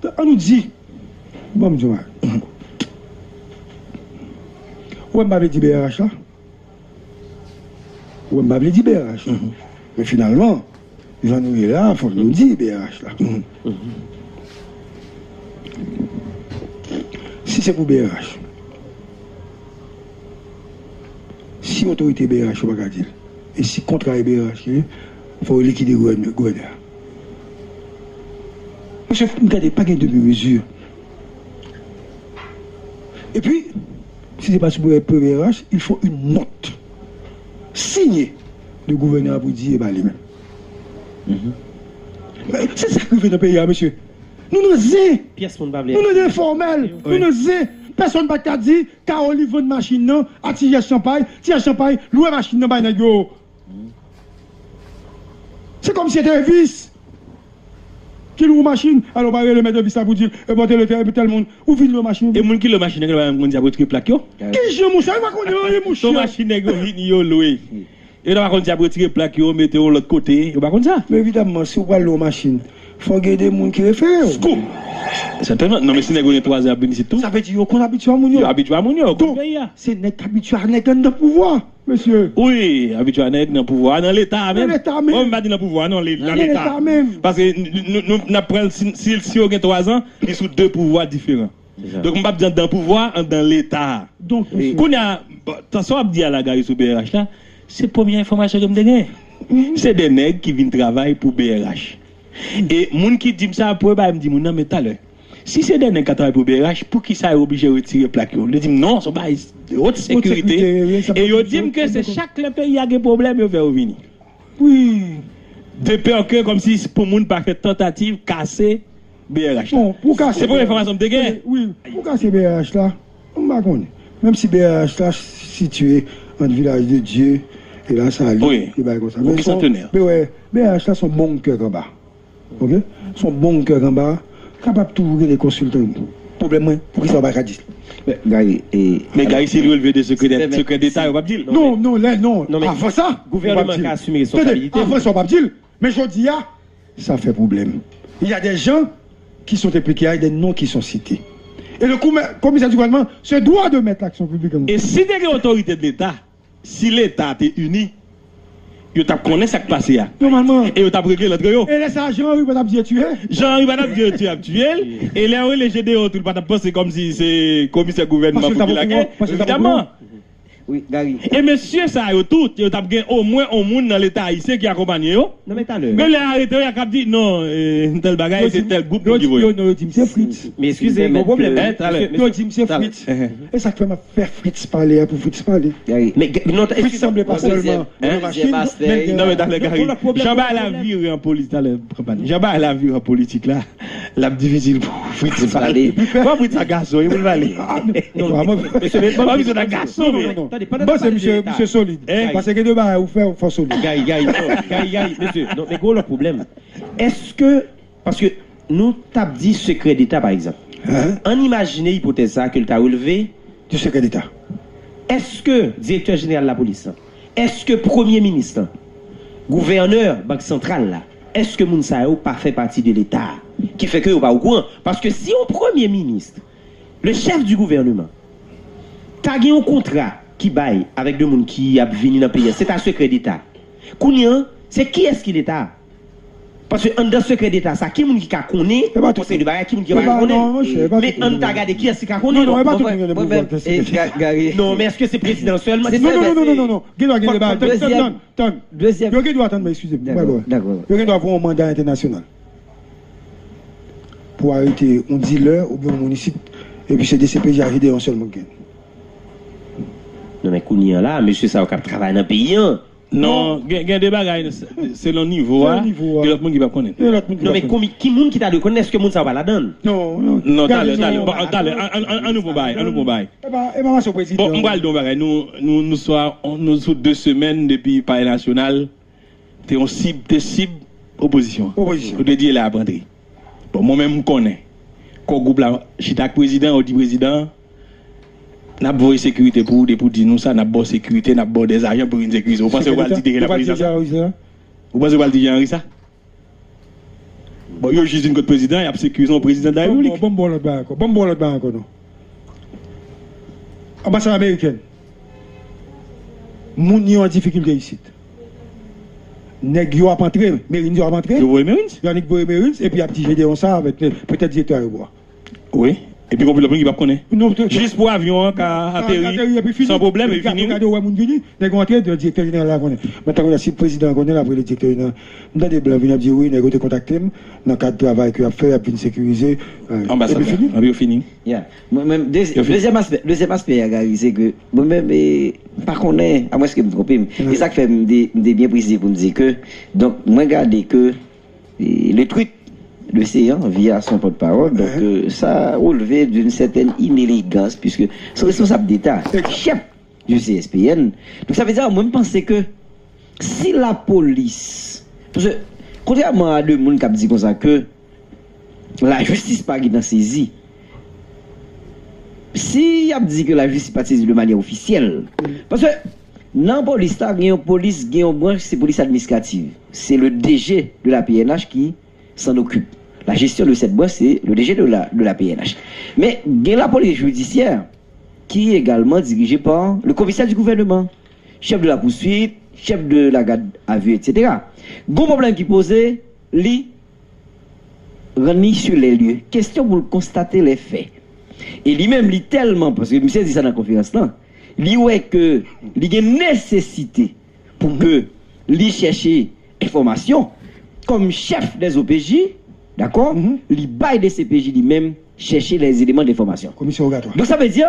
Ann nou di, ban m di w bagay. Ou wè m pa vle di B R H la? Ou wè m pa vle di B R H la? Men finalman, jan nou ye la, fòk nou di B R H la. Si se pou B R H, si otorite B R H yo pa ka di l, e si kontra e B R H ye, fò yo likide gouvèn-, gouvènè a. Mesye, m gade, pa gen demi mezi. Epi, si se pa sou premye B R H, il faut une note signée de gouvènè a pou di e pa li menm. Men se sa k rive nan peyi a, mesye. Nou nan zen. Pyès moun pa vle. Nou nan zen fòmèl. Nou nan zen. Pèsonn pa t ka di Carole li vann machin nan a Ti Jès Chanpay. Ti Jès Chanpay lwe machin nan bay nèg yo. Se kòmsi se te Evis ki lwe machin. Alò, w pa rele mèt Evis la pou di l, e, pote l tèl, tèl moun. Ou vin lwe machin. E moun ki lwe machin nan, yo pa menm konn si y ap retire plak yo? Kijan, monchè? Yo pa konnen anyen, monchè. Se machin nèg yo vini, yo lwe. Yo pa konn si y ap retire plak yo, mete yo lòt kote. Yo pa konn sa. Men evidamman, si w pral lwe yon machin, fò gen de moun ki refere w. Sètènman. Non, men si nèg yo gen twa zan y ap vin isit tou. Sa vle di yo konn abitye a moun yo. Yo abitye a moun yo, yo konn peyi a. Se nèg k abitye a nèg anndan pouvwa. Mesye. Wi, abitye a nèg nan pouvwa, nan Leta a menm. Nan Leta menm. Bon, m pa di nan pouvwa, non, nan Leta. Nan Leta menm. Paske n-, n-, nou, n ap pran l, si, si, si yo gen twa zan, li sou de pouvwa diferan. Donk, m p ap di anndan pouvwa, anndan Leta. Donk, kounye a, bon, tan sa w ap di a la, Gary, sou B R H la, se premye enfòmasyon ke m te gen. Se de nèg ki vin travay pou B R H. E moun ki di m sa, premye bagay m di moun nan, men talè, si se de nèg k ap travay pou B R H, poukisa yo oblije retire plak yo? Li di m, non, se yon bagay de haute sécurité. E yo di m ke se chak lè peyi a gen pwoblèm, yo fè yo vini. Wi. De pè ke kòmsi pou moun pa fè tantativ kase B R H la. Bon, pou kase. Se premye enfòmasyon m te gen. Wi, pou kase B R H la, m pa konnen. Menm si B R H la sitiye ant Vilaj de Dye e Lasalin, e bagay konsa. Men w wè, B R H la se yon bunker anba. Oke? Se yon bunker anba. Kapab tou rele konsiltan. Pwoblèm mwen, poukisa w pa ka di? Men Gary, e, men Gary, si l relve de sekrè, sekrè deta, yo p ap di l. Non, non, lè, non. Avan sa, gouvènman ka asime responsabilite l. Avan sa, w p ap di l. Men jodi a, sa fè pwoblèm. Il y a des gens qui sont impliqués, il y a des noms qui sont cités. Et le commi-, commissaire du gouvernement se doit de mettre l'action publique en... E si te gen otorite de Leta, si Leta te ini, yo t ap konnen sa k pase a. Nòmalman. E yo t ap regle l antre yo. E lè sa a, Jean Henry pa t ap di e tiye. Jean Henry pa t ap di e tiye, ap tiye l. E lè yo rele Gedeon tou, li pa t ap panse kòmsi se komisè gouvènman pou Vilakè. Evidamman. Wi, Gary. E mesye sa yo tout, yo t ap gen omwen yon moun nan Leta ayisyen ki akonpanye yo. Non, men talè. Men lè arete yo, y a k ap di, non, e, tèl bagay, se tèl gwoup ki voye. Yo, non, yo di m se Fritz. Men eskize, gon pwoblèm. Talè. Yo di m se Fritz. E sa k fè m ap fè Fritz pale a pou Fritz pale. Gary. Men, non, Fritz sanble pa sèlman nan machin, men... Non, men talè, Gary. Jan bagay la vire an politik, talè, jan bagay la vire an politik la. L ap difisil pou Fritz pale. Bon, Fritz a gason, e pou l pale. Bon, Fritz a gason, men. Bon, se misye, misye solid. Paske gen de bagay ou fè, ou fò solid. Gary, Gary, non, Gary, Gary, mesye, non, men gwo lòt pwoblèm. Èske, paske nou t ap di sekrè deta, pa egzanp. Ann imajine ipotèz sa a ke l ta relve de sekrè deta. Èske direktè jeneral lapolis lan, èske premye minis lan, gouvènè bank santral la, èske moun sa yo pa fè pati de Leta a? Ki fè ke yo pa okouran. Paske si yon premye minis, le chef du gouvernement, ta gen yon kontra ki bay avèk de moun ki ap vini nan peyi a, se ta sekrè deta. Kounye an, se kiyès ki leta a? Paske anndan sekrè deta sa, ki moun ki ka konnen yon seri de bagay, ki moun ki pa konnen? Men ann ta gade kiyès ki ka konnen. Non, non, e pa tout moun ki gen de pouvwa. Non, men èske se prezidan sèlman ki... Non, non, non, non, non, non. Gen dwa gen deba. Tann, tann, tann. Yo gen dwa tann, men eskize m. Yo gen dwa voye yon manda entènasyonal pou arete yon dilè oubyen yon moun isit, epi se D C P J a Gedeon sèlman ki gen. Non, men kounye an la, mesye sa yo k ap travay nan peyi an. Non, gen, gen de bagay, se, selon nivo a, gen lòt moun ki p ap konnen. Non, men ki moun ki ta dwe konnen? Èske moun sa yo pa ladan l? Non, non. Non, talè, talè. Bon, talè, an, an, an, an nou pran bagay, an nou pran bagay. E pa, e pa mache prezidan. Bon, m pral di yon bagay. Nou, nou, nou swa, nou sou de semèn depi Palè Nasyonal te yon sib, te sib opozisyon an. Opozisyon. Yo te di e la y ap rantre. Bon, mwen menm m konnen. Kò gwoup la chita ak prezidan, yo di prezidan, n ap voye sekirite pou ou, depi w di nou sa, n ap ba w sekirite, n ap ba w dèzajan pou vin sekirize. Ou panse yo pral di Henri sa? Ou panse yo pral di Henri sa? Bon, yo jis vin kot prezidan, y ap sekirize yon prezidan de la repiblik. Bon, bon, bon, lòt bagay ankò. Bon, bon, lòt bagay ankò, non. Anbasad amerikèn. Moun yo an difikilte isit. Nèg yo ap antre, Marines yo ap antre. Yo voye Marines? Yo annik voye Marines, epi y ap di Gedeon sa avèk, petèt, direktè ayewopò a. Wi. Epi gon lòt moun ki p ap konnen. Jis pou avyon an ka ateri san pwoblèm, epi fini. Epi apre gade, ou wè moun vini, nèg yo antre, direktè jeneral la konnen. Men tankou si prezidan an konnen, l ap rele direktè jeneral. M tande blan vini ap di, wi, nèg yo te kontakte m nan kad travay ke y ap fè, y ap vin sekirize. Anbasad la, epi yo fini. Ya. Mwen menm, dezyèm aspè, dezyèm aspè a, Gary, se ke mwen menm, e, m pa konnen, amwenske m twonpe m. E sa k fè m te, m te byen presize pou m di ke, donk, mwen gade ke, e, le tweet de Céant via son pòtpawòl, donk, e, sa releve d'une certaine inélégance, puisque se yon responsab deta, chèf du C S P N. Donk, sa vle di, mwen, m panse ke si lapolis, paske, kontrèman a de moun k ap di konsa ke lajistis pa gentan sezi, si y ap di ke lajistis pa t sezi de manyè ofisyèl, paske nan polis la, gen yon polis, gen yon branch, se polis administrativ. Se le D G de la P N H ki s'en occupe. La gestion de cette branche, c'est le D G de la, de la P N H. Men, gen lapolis jidisyè ki egalman dirije pa le komisè di gouvèneman, chèf de la pouswit, chèf de la gad a vi, etsetera. Gon pwoblèm ki poze, li rann li sur les lieux. Kesyon pou l konstate lè fè. E li menm, li tèlman, paske misye di sa nan konferans lan, li wè ke li gen nesesite pou ke li chèche enfòmasyon kòm chèf dè O P J, dakò? Li bay D C P J li menm chèche lè eleman denfòmasyon. Komisyon wogatwa. Donk, sa vle di,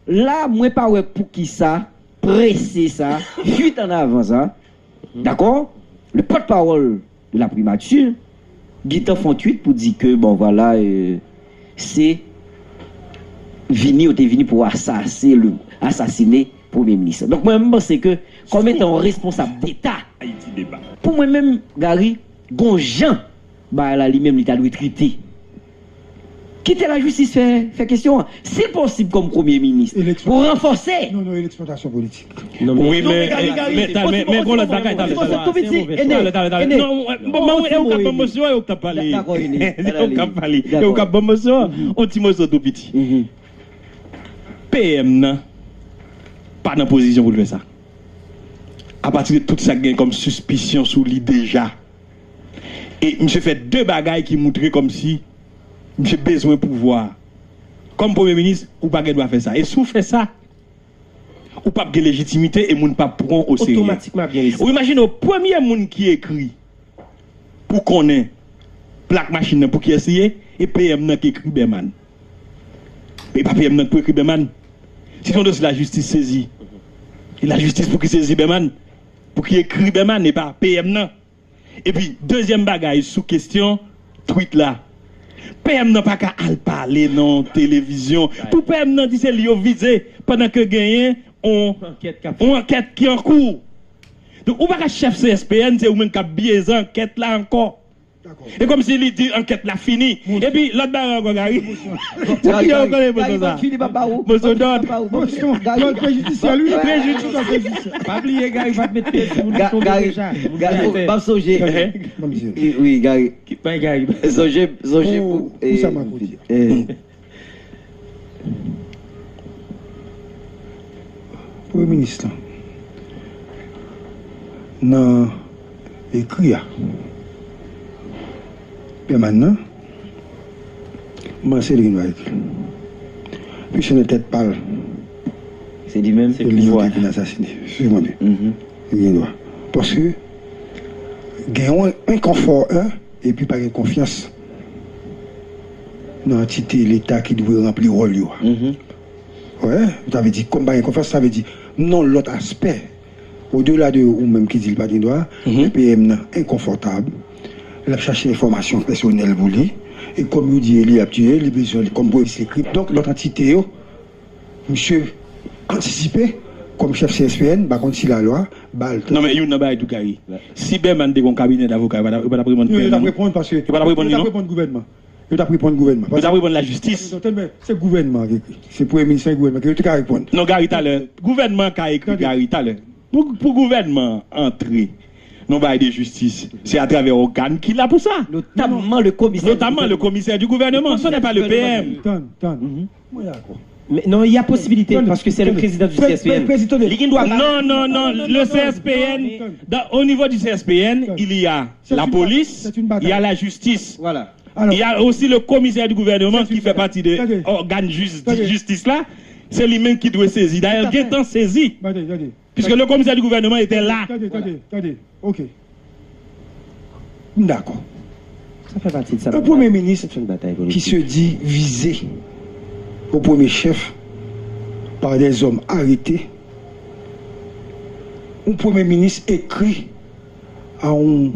la, mwen pa wè poukisa prese sa, fuit an avan sa, dakò? Le pòtpawòl de la primati gentan fè yon tweet pou di ke, bon, vwala, e, se vini, yo te vini pou asase le, asasine premye minis. Donk, mwen, m panse ke, kòm etan yon responsab deta, pou mwen menm, Gary, gon jan bagay la li menm li ta dwe trete. Kite lajistis fè, fè kesyon an. Si l posib kòm premye minis, pou ranfòse. Non, non, e leksplwatasyon politik. Wi, men, men, men, men, gon lòt bagay, talè, talè. Talè, talè, talè. Non, bon, bon, e ou k ap ban m mosyon, e ou k ap pale. E ou k ap pale. E ou k ap ban m mosyon. On ti mosyon tou piti. P M nan pa nan pozisyon pou l fè sa. Apati de tout sa k gen kòm sispisyon sou li deja. E misye fè de bagay ki moutre kòmsi misye bezwen pouvwa. Kòm premye minis, ou pa gen dwa fè sa. E si w fè sa, ou p ap gen lejitimite e moun p ap pran w oserye. Otomatikman ap gen rezilta. Ou imajine w, premye moun ki ekri pou konnen plak machin nan pou kiyès li ye, e P M nan ki ekri Bèman. E pa P M nan ki pou ekri Bèman. Si se yon dosye lajistis sezi, e lajistis pou ki sezi Bèman, pou ki ekri Bèman, e pa P M nan. Epi, dezyèm bagay sou kesyon tweet la, P M nan pa ka al pale nan yon televizyon. Pou P M nan di se li yo vize, pandan ke genyen on, on ankèt ki an kou. Donk, ou pa ka chèf C S P N, se ou menm k ap byeze ankèt la ankò. E kòmsi li di ankèt la fini. Epi, lòt bagay ankò, Gary. Ou ki yo konnen mosyon sa? Mosyon dòd. Mosyon dòd prejidisyèl, wi. Prejidisyèl. Pa bliye, Gary pa t met pye sou moun ki tonbe deja. M ap sonje. Wi, Gary. Bay Gary. Sonje, sonje pou, pou sa m ap di. Eh. Premye minis lan, nan ekri a, Bèman nan, m panse li gen dwa ekri. Piske nan tèt pa l, Se li menm. se li yo te vin asasine. Swiv mwen byen. Li gen dwa. Paske gen yon enkonfò, en, epi pa gen konfyans nan antite Leta ki dwe ranpli wòl yo a. Wè, sa vle di, kòm pa gen konfyans, sa vle di, nan lòt aspè, odela de ou menm ki di l pa gen dwa, P P M nan enkonfòtab, l ap chache enfòmasyon pèsonèl pou li, e kòm yo di li ap tiye, li bezwen li kòm premye sekre. Donk, lòt antite yo, misye antisipe, kòm chèf C S P N, m pa konn si lalwa ba l tan. Non, men youn nan bagay tou, Gary. Si Bèman te gen yon kabinè davoka, yo pa t ap reponn P M nan, non? Yo pa t ap reponn li, non? Yo t ap reponn gouvènman. Yo t ap reponn lajistis. Yo t ap reponn lajistis. Se gouvènman ki ekri. Se premye minis ak gouvènman ki yo te ka reponn. Non, Gary, talè, gouvènman ka ekri, Gary, talè. Pou, pou gouvènman antre nan bagay de jistis, se atravè ògàn ki la pou sa. Notamman le komisè. Notamman le commissaire du gouvernement, ce n'est pas le P M. Tann, tann. Mwen dakò. Men non, il y a possibilité, paske se le président du C S P N. Li gen dwa. Non, non, non, le C S P N, dans, au niveau du C S P N, il y a la police, il y a la justice. Voilà. Il y a aussi le commissaire du gouvernement qui fait partie de organe jis- jistis la. Se li menm ki dwe sezi. Dayè, l gentan sezi. Puisque le commissaire du gouvernement était là. Tande, tande, tande. Ok. M dakò. Sa fè pati de sa. Un premier ministre qui se dit visé au premier chef par des hommes arrêtés. Un premier ministre écrit à un,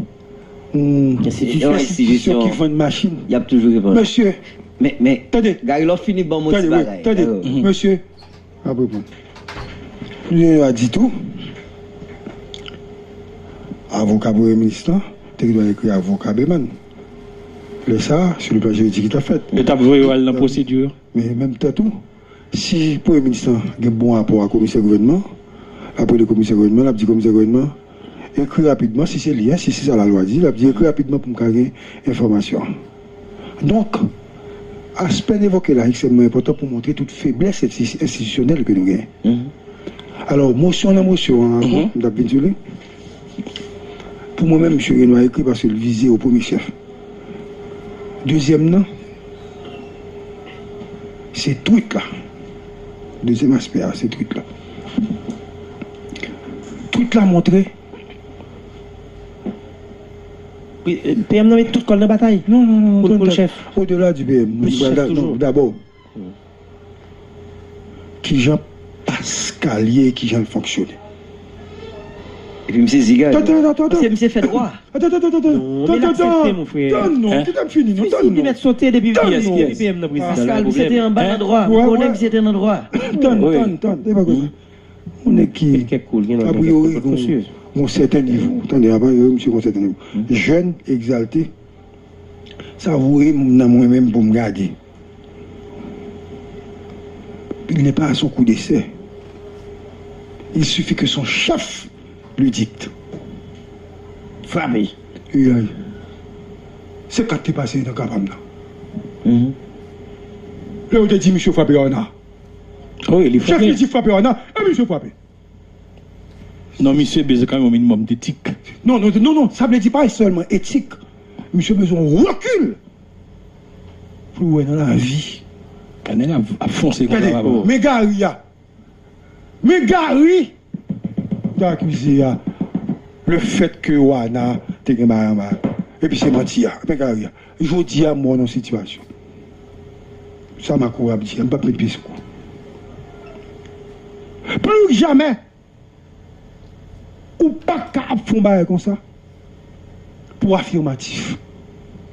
un institution qui vend machine. Y ap toujou reponn. Monsieur, men, men, tande, Gary, lò fini ban mwen ti bagay. Tande, monsieur, ap reponn. Li a di tou, avoka premye minis lan te dwe ekri avoka Bèman. Lè sa, sou le plan jiridik, li t ap fèt. Yo t ap voye yo al nan pwosedi. Men menm tan tou, si premye minis lan gen bon rapò ak komisè gouvènman, l ap rele komisè gouvènman, l ap di komisè gouvènman, ekri rapidman, si se li, si se sa lalwa di, l ap di ekri rapidman pou m ka gen enfòmasyon. Donk, aspè n evoke la ekstrèmman enpòtan pou montre tout feblès ensti- enstitisyonèl ke nou genyen. Alò, mosyon nan mosyon an ankò, m t ap vin sou li. Pou mwen menm, misye gen dwa ekri paske l vize o premye chèf. Dezyèm nan, se twit la. Dezyèm aspè a, se twit la. Twit la montre P M nan met tout kò l nan batay. Non, non, non, pou l chèf. Odela di P M, non, dabò, kijan Pascal ye, kijan l fonksyone. Epi m sezi, Gary. Tann, tann, tann, tann. Paske misye fè dwa. Tann, tann, tann, tann, tann. Non, men l aksepte, mon frè. Tann non, kite m fini, non, tann non. Li mèt sote depi P S, depi P M nan prezidan. Pascal, misye te anba nan dwa. Ou konnen misye te nan dwa. Tann, tann, tann. Se pa konsa. Yon nèg ki, apriori, gon sèten nivo. Tande, apriori, misye gon sèten nivo. Jèn, egzalte. Sa voye m nan mwen menm pou m gade. Il n'est pas à son coup d'essai. Il suffit que son chef lui dicte. Frape. Se kat te pase nan ka pa m nan. Lè yo te di misye frape Ana. Chèf li di frape Ana, e misye frape. Non, misye bezwen kanmenm yon minimòm detik. Non, non, non, non, sa vle di pa sèlman etik. Misye bezwen yon rekil pou l wè nan lavi. Nèg ap fonse konsa, papa. Men Gary a. Men Gary! Ou ta akize a, le fèt ke Wana te gen bagay anba. Epi se manti a. Men Gary a. Jodi a, m wè w nan sitiyasyon. Sa Mako ap di a, m p ap met pye sou kou. Pli jamè, ou pa ka ap fè yon bagay konsa pou afimatif.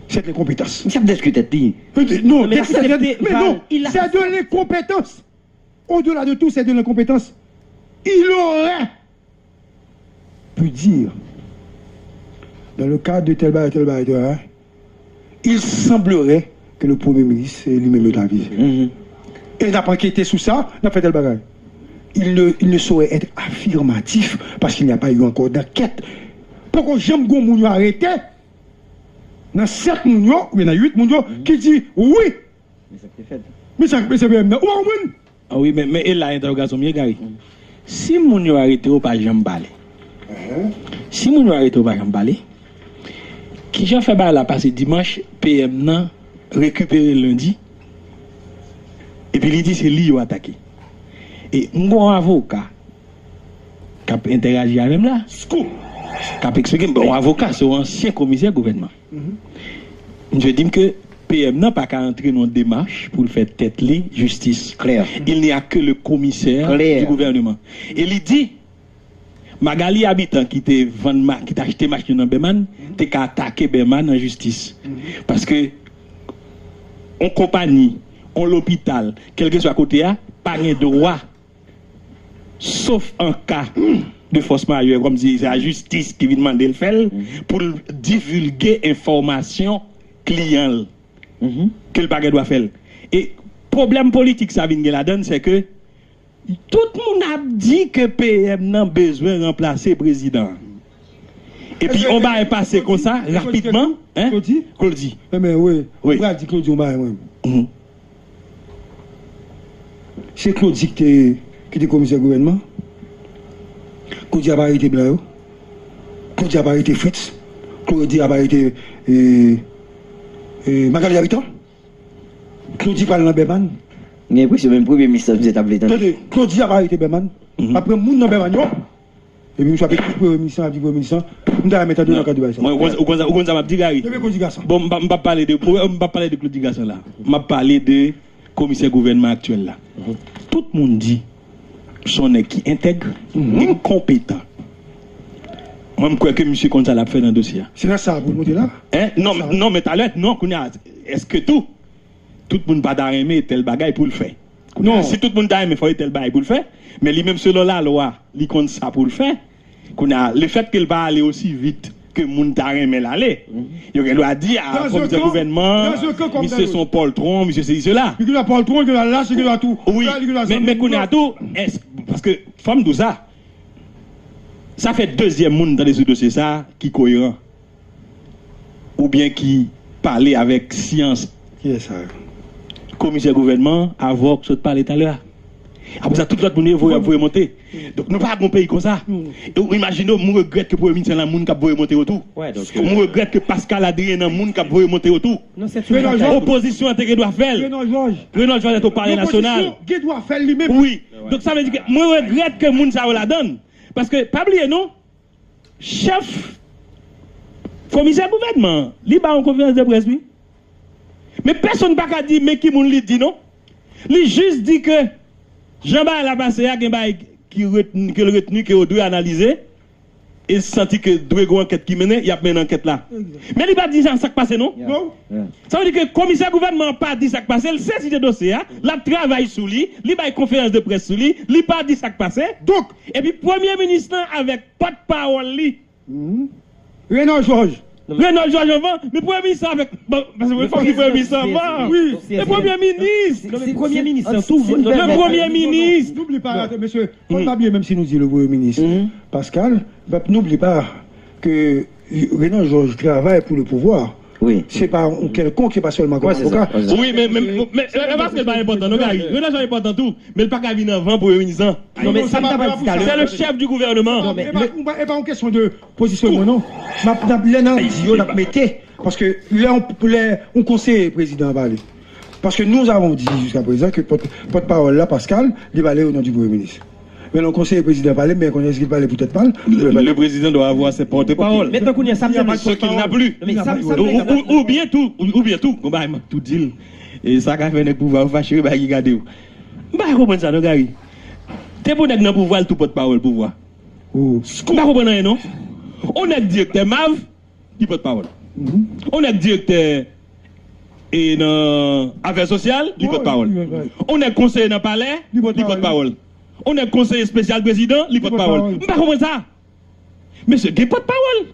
C'est de l'incompétence. Misye ap detwi tèt li. Non, c'est de l'incompétence. Au-delà de tout, c'est de l'incompétence. Il aurait pu dire, dans le cadre de tel bagay, tel bagay, tel bagay, il semblerait que le Premier ministre, se li menm yo ta vize. E n ap ankete sou sa, n ap fè tel bagay. Il ne, il ne saurait être affirmatif parce qu'il n'y a pas eu encore d'enquête. Poko janm gon moun yo arete nan sèt moun yo, oubyen nan uit moun yo, ki di wi. Men sa k te fèt. Men sa k pase menm nan. Ou pa konprann? Ah wi, men, men e la entèwogasyon m ye, Gary. Si moun yo arete w, pa janm pale. Si moun yo arete w, pa janm pale. Kijan fè bagay la pase dimanch, P M nan rekipere lendi, epi li di se li yo atake? E m gen yon avoka k ap entèraji avè m la, k ap eksplike m, bon, yon avoka, se yon ansyen komisè gouvènman. Misye di m ke P M nan pa ka antre nan yon demach pou l fè tèt li jistis. Clair. Il n'y a que le commissaire du gouvernement. E li di, Magali Habitant ki te vann ma, ki te achte machin nan Bèman, te ka atake Bèman an jistis. Paske yon konpayi, yon lopital, kèlkeswa kote a, pa gen dwa, sof an ka de fòs majè, kòmsi se lajistis ki vin mande l fè l, pou l divilge enfòmasyon kliyan l, ke l pa gen dwa fè l. E pwoblèm politik sa vin gen ladan l, se ke tout moun ap di ke P M nan bezwen ranplase prezidan an. Epi yon bagay pase konsa, rapidman, hein? Claudy? Claudy. Enben, wi. Wi. Mwen pral di Claudy yon bagay, mwen. Se Claudy ki te, ki te komisè gouvènman. Claudy ap arete blan yo. Claudy ap arete Fritz. Claudy ap arete, e, e, Magali Habitant. Claudy pral nan Bèman. Gen enpresyon menm premye minis lan misye t ap vle tande. Tande, Claudy ap arete Bèman. Ap pran moun nan Bèman yo. Epi misye ap ekri premye minis lan, ap di premye minis lan, m ta renmen tande w nan kad de bagay sa. Mwen, ou konn, ou konn sa, ou konn sa m ap di, Gary? Depi Claudy Gason. Bon, m p ap, m p ap pale de, m p ap pale de Claudy Gason la. M ap pale de komisè gouvènman aktyèl la. Tout moun di se yon nèg ki entèg, ki konpetan. Mwen, m kwè ke misye konn sa l ap fè nan dosye a. Se nan sa pou l monte la? Hein? Non, non, men talè, non, kounye a, èske tou, tout moun pa ta renmen tèl bagay pou l fè? Kounye a, si tout moun ta renmen, fò gen tèl bagay pou l fè, men li menm, selon lalwa, li konn sa pou l fè. Kounye a, lefètke l pa ale osi vit ke moun ta renmen l ale, yo gen dwa di, a, komisè gouvènman, misye se yon pòltwon, misye sesi, sela. Li gen dwa pòltwon, li gen dwa lache, li gen dwa tou. Wi, men, men kounye a tou, èske, paske, fò m di w sa, sa fè dezyèm moun m tande sou dosye sa a ki koeran. Oubyen ki pale avèk syans. Kiyès sa? Komisè gouvènman, avoka k sot pale talè a. Apre sa, tout lòt moun yo voye, ap voye monte. Donk, nou pa gon peyi konsa. E ou imajine w, m regrèt ke premye minis lan nan moun k ap voye monte yo tou. M regrèt ke Pascal Adrien nan moun k ap voye monte yo tou. Opozisyon an te gen dwa fè l. Renold Georges. Renold Georges te o palè nasyonal. Lopozisyon gen dwa fè l li menm. Wi. Donk, sa vle di ke mwen regrèt ke moun sa yo ladan l. Paske, pa bliye non, chèf komisè gouvènman an, li ba yon konferans de près, wi. Men pèsonn pa ka di men ki moun li di non. Li jis di ke jan bagay la pase a, gen bagay ki retni, ke l retni, ke yo dwe analize, e santi ke dwe gen yon ankèt ki mennen, y ap mennen ankèt la. Men li pa di sa, sa k pase non. Sa vle di ke komisè gouvènman an pa di sa k pase, l sezi de dosye a, l ap travay sou li, li bay konferans de près sou li, li pa di sa k pase. Donk, epi premye minis lan avèk pòtpawòl li, Renold Georges. Renold Georges anvan, men premye minis lan avèk, bon, paske fòk li premye minis lan anvan. Wi. E premye minis. Non, men premye minis lan tou. Le premye minis. Noubli pa, mesye, fò n pa bliye, menm si nou di le premye minis Pascal, noubli pa ke Renold Georges travay pou le pouvwa. Wi. Se pa yon kèlkonk, se pa sèlman kòm avoka. Wi, men, men, men, men, e pa paske l pa enpòtan non, Gary. Renold Georges enpòtan tou, men l pa ka vin anvan premye minis lan. Non, men sa m ta pral di talè. C'est le chef du gouvernement. Non, men e pa, e pa yon kesyon de pozisyonman non. M ap, n ap, lè n ap di yo, n ap mete. Paske lè yon, lè yon konseye prezidan an pale. Paske nous avons dit jusqu'à présent que pòt, pòtpawòl la, Pascal, li pale o non di premye minis. Men lè yon konseye prezidan pale, men konnen èske l pale pou tèt pa l? Le, le président doit avoir ses porte-parole. Men tankou kounye a, sa m tande. Ce qu'il n'a plus. Non, men sa, sa m tande. Ou, ou, oubyen tou, ou, oubyen tou, gon bagay m ap tou di l. E sa ka fè nèg pouvwa yo fache, wi, bagay ki gade w. M pa ka konprann sa non, Gary. Te pou nèg nan pouvwa, l tou pòtpawòl pouvwa. M pa konprann anyen non. On nèg direktè mav, li pòtpawòl. On nèg direktè e nan afè sosyal, li pòtpawòl. On nèg konseye nan palè, li pòtpawòl. On nèg konseye espesyal prezidan, li pòtpawòl. M pa konprann sa. Mesye, gen pòtpawòl.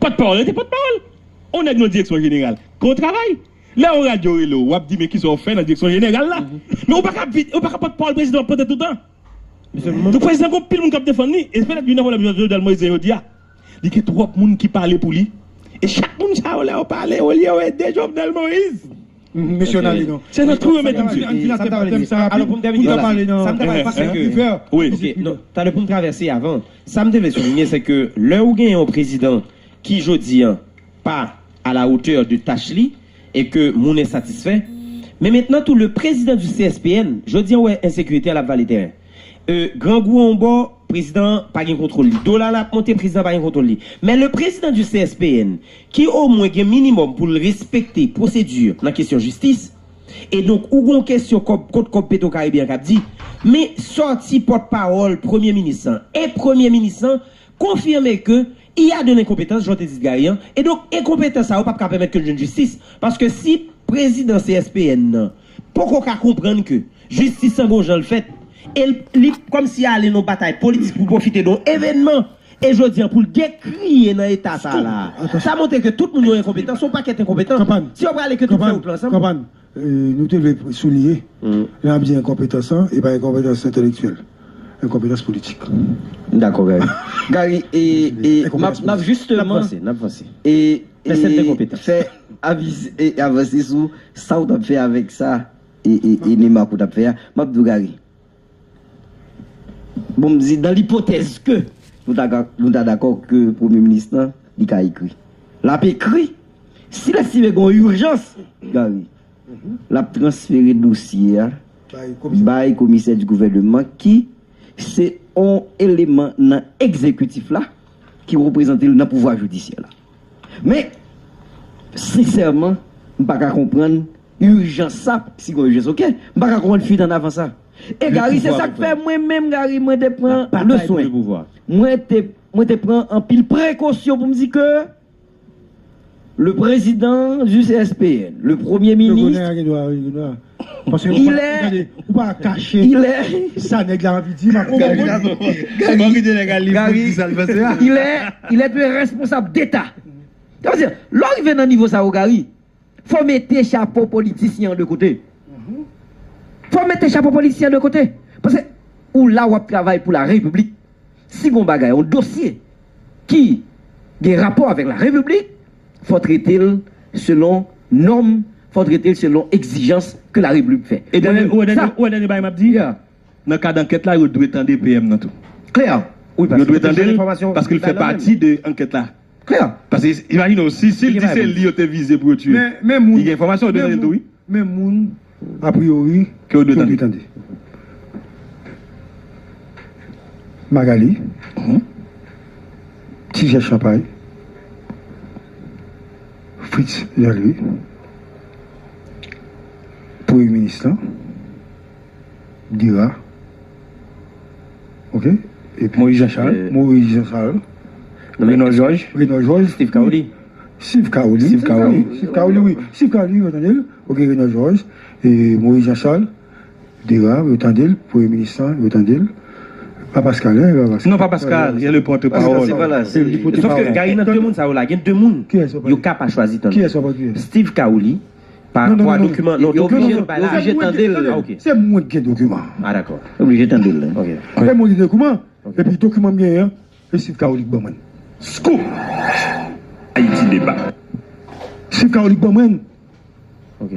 Pòtpawòl rete pòtpawòl. On nèg nan direksyon jeneral, ke w travay. Lè yon radyo rele w, w ap di men kisa w fè nan direksyon jeneral la. Men ou pa ka, ou pa ka pòtpawòl prezidan w ap pote toutan. Donk prezidan gon pil moun k ap defann li, e se petèt youn nan pwoblèm Jovenel Moïse jodi a. Li gen twòp moun ki pale pou li. E chak moun sa yo lè yo pale, olye yo ede Jovenel Moïse, Mesye, n ale non. Se nan tou yo mete m sou. Ann fin atake tèm sa rapid pou n ka pale nan. Sa m ta pale, paske, wi. Ok, non, talè pou m travèse avan. Sa m te vle soulinye, se ke lè ou gen yon prezidan ki jodi a pa à la hauteur de tach li e ke moun ensatisfè, men mentnan tou le président du C S P N, jodi a ou wè ensekirite a l ap vale teren. E, grangou an yon bò, prezidan an pa gen kontwòl li. Dola la ap monte, prezidan an pa gen kontwòl li. Men le président du C S P N, ki omwen gen minimòm pou l respekte pwosedi nan kesyon jistis, e donk ou gon kesyon kòb, kont kòb Petro Caribbean k ap di, men sòti pòtpawòl premye minis lan e premye minis lan konfime ke il y a de l'incompétence, jan w te di Gary an, e donk enkonpetans sa yo p ap ka pèmèt ke n jwenn jistis. Paske si prezidan C S P N nan poko ka konprann ke jistis lan gon jan l fèt, e l, li kòmsi ale nan batay politik pou pwofite de yon evènman, e jodi a pou l dekriye nan eta sa la, sa montre ke tout moun yo enkonpetan, se yon pakèt enkonpetan. Si yo prale ke tout fè wout lan ansanm. Kanpany, kanpany, kanpany. E, nou te vle souliye, lè n ap di enkonpetans lan, e pa enkonpetans entèlektyèl, enkonpetans politik. Dakò, Gary. Gary, e, e, m ap, m ap jisteman, n ap vanse, n ap vanse, e, e, fè aviz, e, avanse sou sa w t ap fè avèk sa, e, e, e, Nema ou t ap fè a. M ap di w, Gary, bon, m di, dans l'hypothèse que nou ta, nou ta dakò ke premye minis lan, li ka ekri. L ap ekri. Si l estime gen yon ijans, Gary, l ap transfere dosye a bay komisè di gouvènman ki se yon eleman nan egzekitif la ki reprezante l nan pouvwa jidisyè la. Men, sensèman, m pa ka konprann ijans sa, si gen ijans, oke. M pa ka konprann fuite an avan sa. E Gary, se sa k fè mwen menm, Gary, mwen te pran le swen. Mwen te, mwen te pran anpil prekosyon pou m di ke le président du C S P N, le premier ministre, il est, il est, Gary, il est, il est responsable d'État. Sa vle di, lè w rive nan nivo sa yo, Gary, fò mete chapo politisyen an de kote. Fò mete chapo politisyen an de kote. Paske ou la, w ap travay pou la repiblik. Si gon bagay, yon dosye ki gen rapò avèk la repiblik, fò trete l selon nòm, fò trete l selon egzijans ke la repiblik fè. E dènye, ou wè dènye, ou wè dènye bagay m ap di? Nan kad ankèt la, yo dwe tande P M nan tou. Klè. Wi, paske yo dwe tande l, paske l fè pati de ankèt la. Klè. Paske, imajine w, si, si l di se li yo te vize pou yo tiye, li gen enfòmasyon, yo dwe tande l tou, wi. Men moun, apriori, ke yo dwe tande. Magali, Ti Jès Chanpay, Fritz Jean Louis, premye minis lan, Dera, oke? Epi Moïse Jean Charles. Moïse Jean Charles. Reno Georges. Reno Georges. Steve Caoli. Steve Caoli. Steve Caoli. Steve Caoli, wi. Steve Caoli, yo tande l. Oke, Reno Georges. E Moïse Jean Charles. Dera, yo tande l. Premye minis lan, yo tande l. Pa Pascal, hein, pa Pascal. Non, pa Pascal, il y a le porte-parole. Sòf ke Gary, nan de moun sa yo la, gen de moun yo ka pa chwazi tande. Steve Caoli, pa rapò a dokiman, non, dokiman yo bay la. Yo oblije tande l. Ah, ok. Se mwen ki gen dokiman. Ah, dakò. Yo oblije tande l. Ok. E mwen ki gen dokiman. Epi dokiman m genyen an, se Steve Caoli k ban mwen. Scoop! Haïti Débat. Steve Caoli k ban mwen. Ok.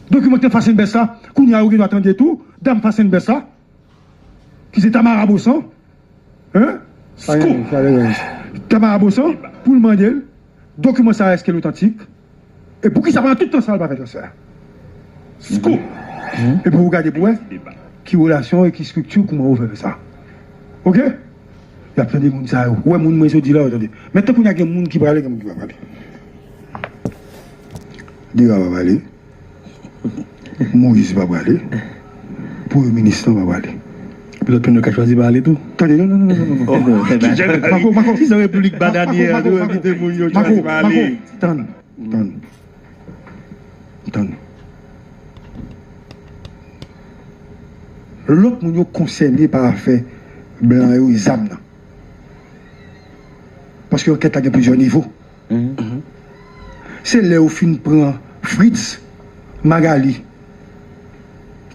Dokiman k te Fast and Best la, kounye a yo gen dwa tande tou, dam Fast and Best la, ki se Tamara Bosan, hein? Scoop! Tamara Bosan, pou l mande l, dokiman sa a, èske l otantik? E poukisa pandan tout tan sa a, l pa fè transfè a? Scoop! Epi ou gade pou wè ki relasyon e ki estrikti, kouman ou fè fè sa. Oke? Y ap tande moun sa yo. Ou wè moun mwen jodi la, yo tande. Men tankou n a gen moun ki prale, gen moun ki pa prale. Dera pa prale. Moïse pa prale. Premye minis lan pa prale. Lòt moun yo ka chwazi pa ale tou. Tande, non, non, non, non, non, non. Mako, Mako. Si se repiblik bananyen an, nou envite moun yo chwazi pa ale. Mako, Mako, tann, tann, tann. Lòt moun yo konsène pa afè blan yo e zam nan. Paske ankèt la gen plizyè nivo. Se lè yo fin pran Fritz, Magali,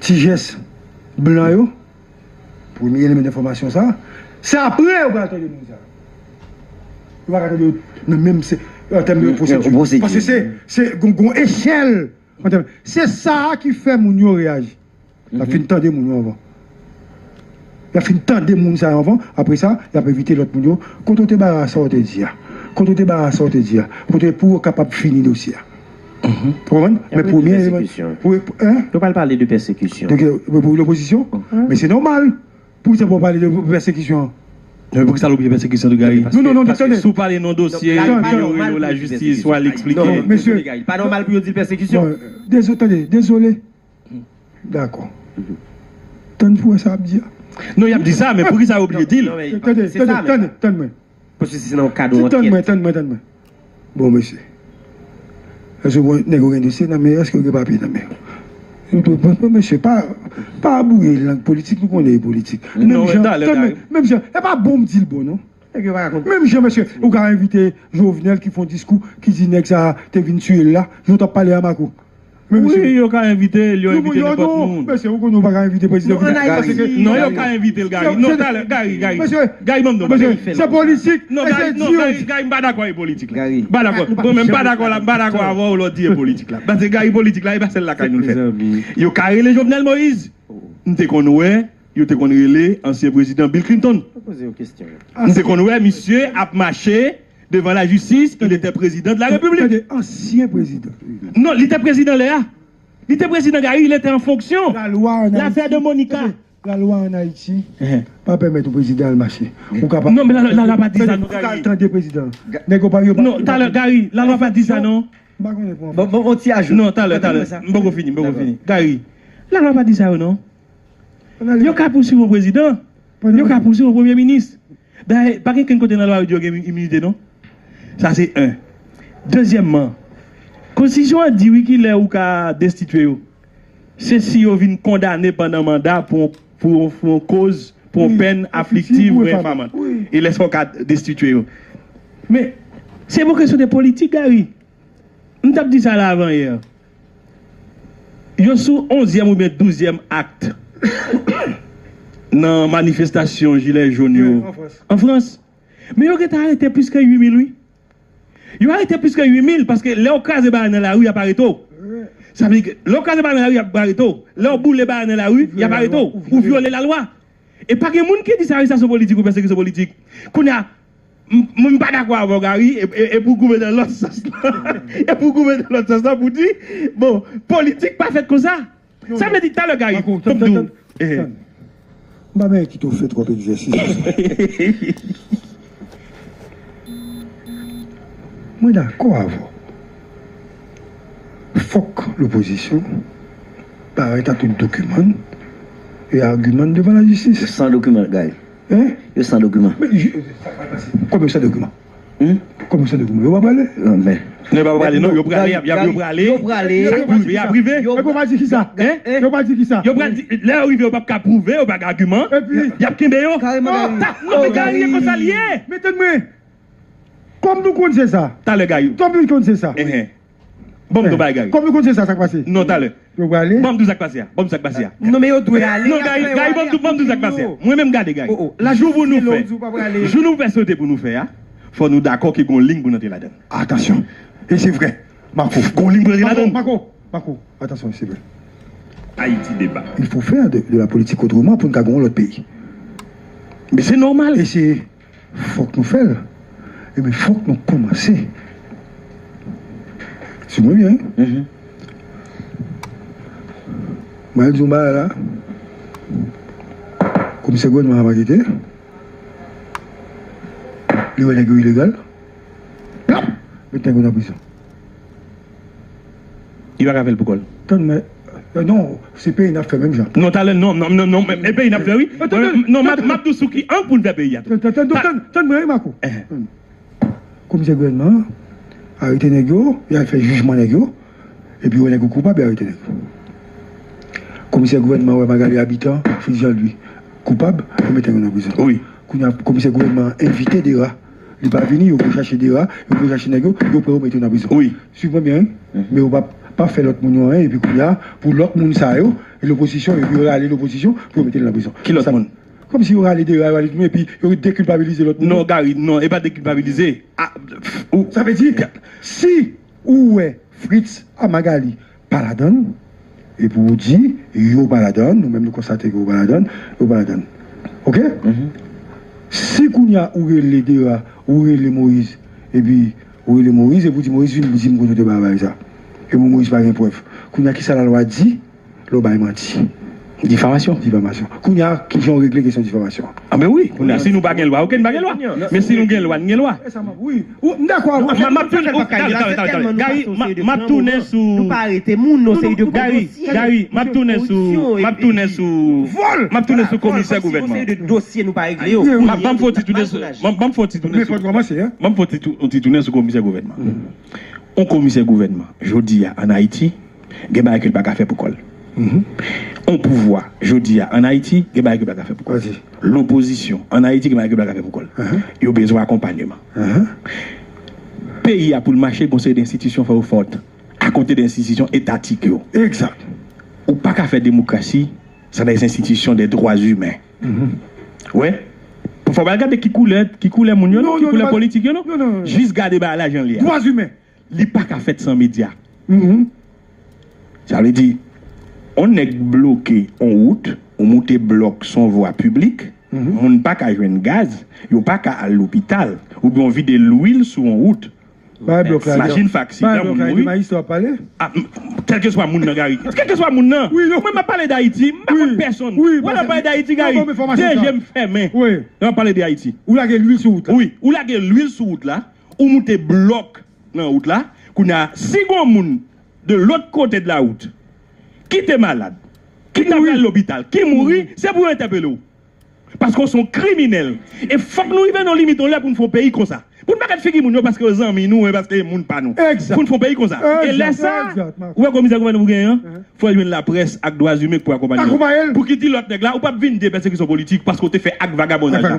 Ti Jès, blan yo, premye eleman enfòmasyon sa, se apre yo pral tande moun sa. Yo pa ka tande yo nan menm se, an tèm de pwosedi. Paske se, se gon, gon echèl Mwen te, se sa a ki fè moun yo reyaji. Y ap fin tande moun yo anvan. Y ap fin tande moun sa yo anvan, apre sa, y ap envite lòt moun yo. Kote w te bay sa w te di a? Kote w te bay sa w te di a? Kote pou yo kapab fini dosye a? Ou konprann? Men premye, pou, hein? Nou pral pale de pèsekisyon. De, de, pou lopozisyon? Men se nòmal. Poukisa pou w pale de pèsekisyon? Non, men poukisa l oblije pèsekisyon tou, Gary? Non, non, non, tande. Si w pale nan dosye, pou yo rele w lajistis, w al eksplike. Non, mesye. Pa nòmal pou yo di l pèsekisyon. Bon, dezole, tande, dezole. Dakò. Tann pou wè sa ap di a. Non, y ap di sa, men poukisa yo oblije di l? Tande, tande, tande, tann mwen. Paske se nan yon kad yon ankèt. Tann mwen, tann mwen, tann mwen. Bon, mesye. Èske w, nèg yo gen dosye nan men yo? Èske yo gen papye nan men yo? Mesye, pa, pa bouye lang politik, nou konnen e politik. Menm jan, tann mwen, menm jan, e pa bon m di l bon, non. Nèg yo pa rakonte. Menm jan, mesye, ou ka envite Jovenel ki fè yon diskou, ki di nèg sa a te vin tiye l la, jan w t ap pale a Marco. Wi, yo ka envite l, yo envite nenpòt moun. Mesye, ou konnen ou pa ka envite prezidan Fidel. Non, yo ka envite l, Gary. Non, talè, Gary, Gary. Gary, ban m di w bagay. Se politik. Non, Gary, non, Gary, Gary, m pa dakò avèk politik la. M pa dakò. Mwen menm, m pa dakò la, m pa dakò avè w lè w di e politik la. Paske Gary, politik la, e pa sèl lakay nou l fèt. Yo ka rele Jovenel Moïse. M te konn wè yo te konn rele ansyen prezidan Bill Clinton. M te konn wè misye ap mache devan lajistis, il était président de la République. Tande, ansyen prezidan. Non, li te prezidan lè a. Li te prezidan, Gary, il était en fonction. L'affaire de Monica. Lalwa ann Ayiti pa pèmèt yon prezidan al mache. Ou kapab. Non, men lalwa pa di sa, non, Gary. Ou ka tande prezidan. Nèg yo pa, yo pa. Non, talè, Gary, lalwa pa di sa, non. M pa konnen pou. Bon, bon, on ti ajoute. Non, talè, talè. M poko fini, m poko fini. Gary, lalwa pa di sa, non. Yo ka pouswiv yon prezidan. Yo ka pouswiv yon premye minis. Dayè, pa gen kenn kote nan lwa yo di yo gen iminite, non. Sa se en. Dezyèmman, konstitisyon an di wi ki lè ou ka destitye yo. Se si yo vin kondane pandan manda pou, pou, pou yon koz, pou yon pèn afliktiv ou enfamant. E lè sa ou ka destitye yo. Men, se pou kesyon de politik, Gary. M t ap di sa la avan yè. Yo sou onzyèm oubyen douzyèm akt nan manifestasyon jilè jòn yo an Frans. Men yo gentan arete plis ke uit mil, wi. Yo arete plis ke uit mil paske lè w kraze bagay nan lari, y ap arete w. Sa vle di ke lè w kraze bagay nan lari, y ap arete w. Lè w boule bagay nan lari, y ap arete w. Ou vyole lalwa. E pa gen moun ki di se arestasyon politik ou pèsekisyon politik. Kounye a, m, m, m pa dakò avè w, Gary, e, e, e pou goumen nan lòt sans lan. E pou goumen nan lòt sans lan pou di, bon, politik pa fèt konsa. Sa vle di, talè, Gary, tann, tann, tann, tann. M pa bezwen kite w fè twòp egzèsis. Mwen dakò avè w. Fòk lopozisyon parèt ak tout dokiman e agiman devan lajistis. San dokiman, Gary. Hein? Yo san dokiman. Men, je, sa pa pase. Kòman yo san dokiman? Hmm? Kòman yo san dokiman? Yo pa prale? Non, men. Non, yo pa prale, non. Yo prale, y ap, y ap, yo prale. Yo prale. Y ap rive, y ap rive. Yo pa di ki sa. Hein? Yo pa di ki sa. Yo pral di, lè yo rive, yo p ap ka pwouve, yo pa gen agiman. Epi? Y ap kenbe yo. Kareman, Gary. Ta, non, men Gary, e konsa l ye. Men tann mwen. Kòm nou konn se sa. Talè, Gary. Kòm nou konn se sa. Enhen. Bon, m tou bay Gary. Kòm nou konn se sa, sa k pase? Non, talè. Yo prale? Bon, m tou sa k pase a. Bon, m tou sa k pase a. Non, men yo dwe ale. Non, Gary, Gary, bon, m tou, bon, m tou sa k pase a. Mwen menm gade, Gary. Jou pou nou fè, jou nou fè sote pou nou fè a, fò nou dakò ke gon liy pou n antre ladan l. Atansyon. E se vrè. Marco. Gon liy pou n antre ladan l. Marco, Marco, Marco. Atansyon, se vrè. Haïti Débat. Il faut faire de, de la politique autrement pou n ka gen yon lòt peyi. Men se nòmal. E se Fòk nou fè l. Ebyen, fòk nou kòmanse. Swiv mwen byen, wi. M al di yon bagay la. Komisè gouvènman an pa kite. Li wè nèg yo ilegal. Plap! Met nèg yo nan prizon. Li pa ka fè l pou kò l. Tann mwen. Non, se peyi n ap fè menm jan. Non, talè, non, non, non, non, men, men peyi n ap fè, wi. Non, m ap, m ap di w sou ki ang pou n fè peyi a tou. Tann, tann, tann, tann mwen, wi, Marco. Komisè gouvènman an arete nèg yo, y al fè jijman nèg yo, epi yo wè nèg yo koupab, y arete nèg yo. Komisè gouvènman an wè Magalie Habitant, Fritz Jean Louis koupab, yo mete nèg yo nan prizon. Wi. Kounye a, komisè gouvènman an envite Dera. Li pa vini, yo vin chache Dera, yo vin chache nèg yo, yo pran yo mete yo nan prizon. Wi. Swiv mwen byen, wi. Men yo pa, pa fè lòt moun yo anyen, epi kounye a, pou lòt moun sa yo, lopozisyon, epi yo rale lopozisyon, pou yo mete yo nan prizon. Ki lòt moun? Kòmsi yo rale Dera, yo rale tout moun, epi yo dekilpabilize lòt moun. Non, Gary, non, e pa dekilpabilize. Sa vle di, si ou wè Fritz a Magalie, pa ladann, epi ou di, yo pa ladann, nou menm nou konstate ke yo pa ladann, yo pa ladann. Oke? Si kounye a ou rele Dera, ou rele Moyiz, epi ou rele Moyiz, epi ou di Moyiz vin di m kote w te bay bagay sa. Epi Moyiz pa gen prèv. Kounye a kisa lalwa di? Lè w bay manti. Difamasyon. Difamasyon. Kounye a, kijan w regle kesyon difamasyon? Anben wi, kounye a, si nou pa gen lwa, oke, n pa gen lwa. Men si nou gen lwa, n gen lwa. E sa m ap, wi. Ou, m dakò avè w. M ap tounen, talè, talè, talè. Gary, m ap tounen sou. Nou pa arete moun, non, se de gwo dosye. Gary, m ap tounen sou, m ap tounen sou, m ap tounen sou komisè gouvènman. Se de dosye nou pa regle yo. M ap, ban m fè yon ti tounen sou, ban m fè yon ti tounen sou, ban m fè yon ti tou-, yon ti tounen sou komisè gouvènman. Yon komisè gouvènman, jodi a, ann Ayiti, gen bagay ke l pa ka fè pou kò l. Yon pouvwa, jodi a, ann Ayiti, gen bagay ke l pa ka fè pou kò l. Lopozisyon, ann Ayiti, gen bagay ke l pa ka fè pou kò l. Yo bezwen akonpanyeman. Peyi a, pou l mache, gen yon seri de enstitisyon fò yo fòt. Akote de enstitisyon etatik yo. Egzak. Ou pa ka fè demokrasi san de enstitisyon de dwa imen. Wè. Fò w al gade ki koulè, ki koulè moun yo, non, ki koulè politik yo, non. Jis gade bagay la jan l ye a. Dwa imen. Li pa ka fèt san medya. Sa vle di, yon nèg bloke yon wout, ou moute blòk sou yon vwa piblik, moun pa ka jwenn gaz, yo pa ka al lopital, oubyen w vide lwil sou yon wout. Bay blòk la, machin fè aksidan, moun mouri. Bay blòk la, de majistra w ap pale? Ah, m-, kèlkeswa moun nan, Gary. Kèlkeswa moun nan. Mwen, m ap pale d Ayiti, m pa kont pèsonn. Wè, lè m pale d Ayiti, Gary, de je m fèmen. Lè m pale de Ayiti. Ou lage lwil sou wout la. Wi, ou lage lwil sou wout la, ou moute blòk nan wout la. Kounye a, si gon moun de lòt kote de la wout ki te malad, ki t ap pral lopital, ki mouri, se pou yo entèpele w. Paske w se yon kriminèl. E fòk nou rive nan yon limit, yon lè pou n fè yon peyi konsa. Pou n pa gad figi moun yo paske yo zanmi nou, e paske yo moun pa nou. Pou n fè yon peyi konsa. E lè sa, ou wè komisè gouvènman pou genyen an, fò l jwenn laprès ak dwa imen pou akonpanye l. Pou ki di lòt nèg la, ou p ap vin de pèsekisyon politik paske w te fè ak vagabondaj la.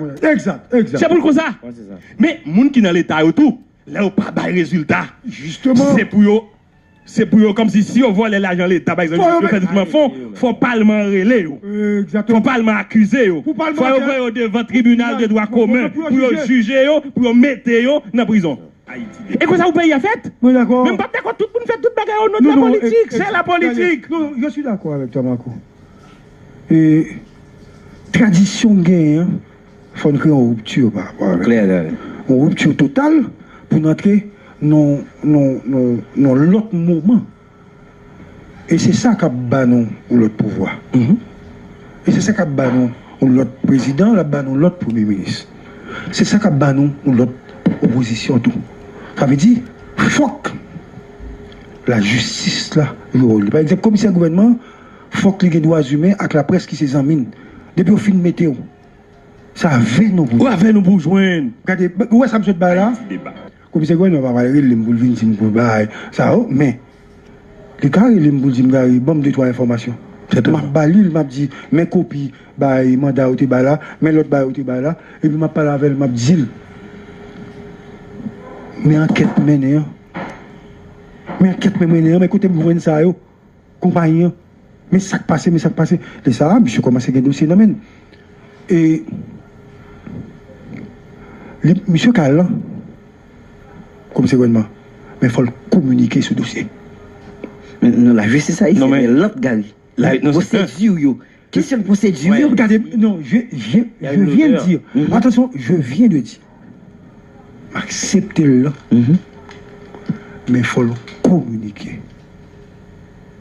Se pou l konsa. Men moun ki nan Leta yo tou, lè yo pa bay rezilta, se pou yo, se pou yo, kòmsi si yo vòlè lajan Leta, pa egzanp, yo fè detwitman fon, fò palman an rele yo. Fò palman an akize yo. Fò yo voye yo devan tribinal de dwa komen pou yo jije yo, pou yo mete yo nan prizon. E konsa pou peyi a fèt. Men m p ap dakò tout moun fè tout bagay o non de la politik. Se la politik. Non, je suis d'accord avec toi, Marco. E tradisyon genyen an, fò n kreye yon ripti pa rapò avè l. Yon ripti total pou n antre nan, nan, nan, nan lòt moman. E se sa k ap ba nou yon lòt pouvwa. E se sa k ap ba nou yon lòt prezidan, l ap ba nou yon lòt premye minis. Se sa k ap ba nou yon lòt opozisyon tou. Sa vle di, fòk lajistis la jwe wòl li. Pa egzanp, komisè gouvènman, fòk li gen dwa imen ak laprès ki se zanmi n. Depi yo fin mete w, se avè nou pou jwenn. Ou avè nou pou jwenn. Gade, ou wè sa m sot bay la? Komisè gouvènman pa pral rele m pou l vin di m pou l bay sa yo, men li ka rele m pou l di m, Gary, ban m de twa enfòmasyon. M ap ba li l, m ap di, men kopi bay manda yo te bay la, men lòt bay yo te bay la, epi m ap pale avè l, m ap di l, men ankèt m mennen an. Men ankèt m mennen an, men kote m jwenn sa yo. Konpayi an. Men sa k pase, men sa k pase. Lè sa a, misye kòmanse gen dosye nan men l. E li, misye ka lan, komisè gouvènman, men fò l kominike sou dosye. Men nan lajistis ayisyen, men lant, Gary. Pwosedi yo. Kesyon pwosedi yo. Gade, non, je, je, je viens de dire. Attention, je viens de dire. M aksepte l lan. Men fò l kominike.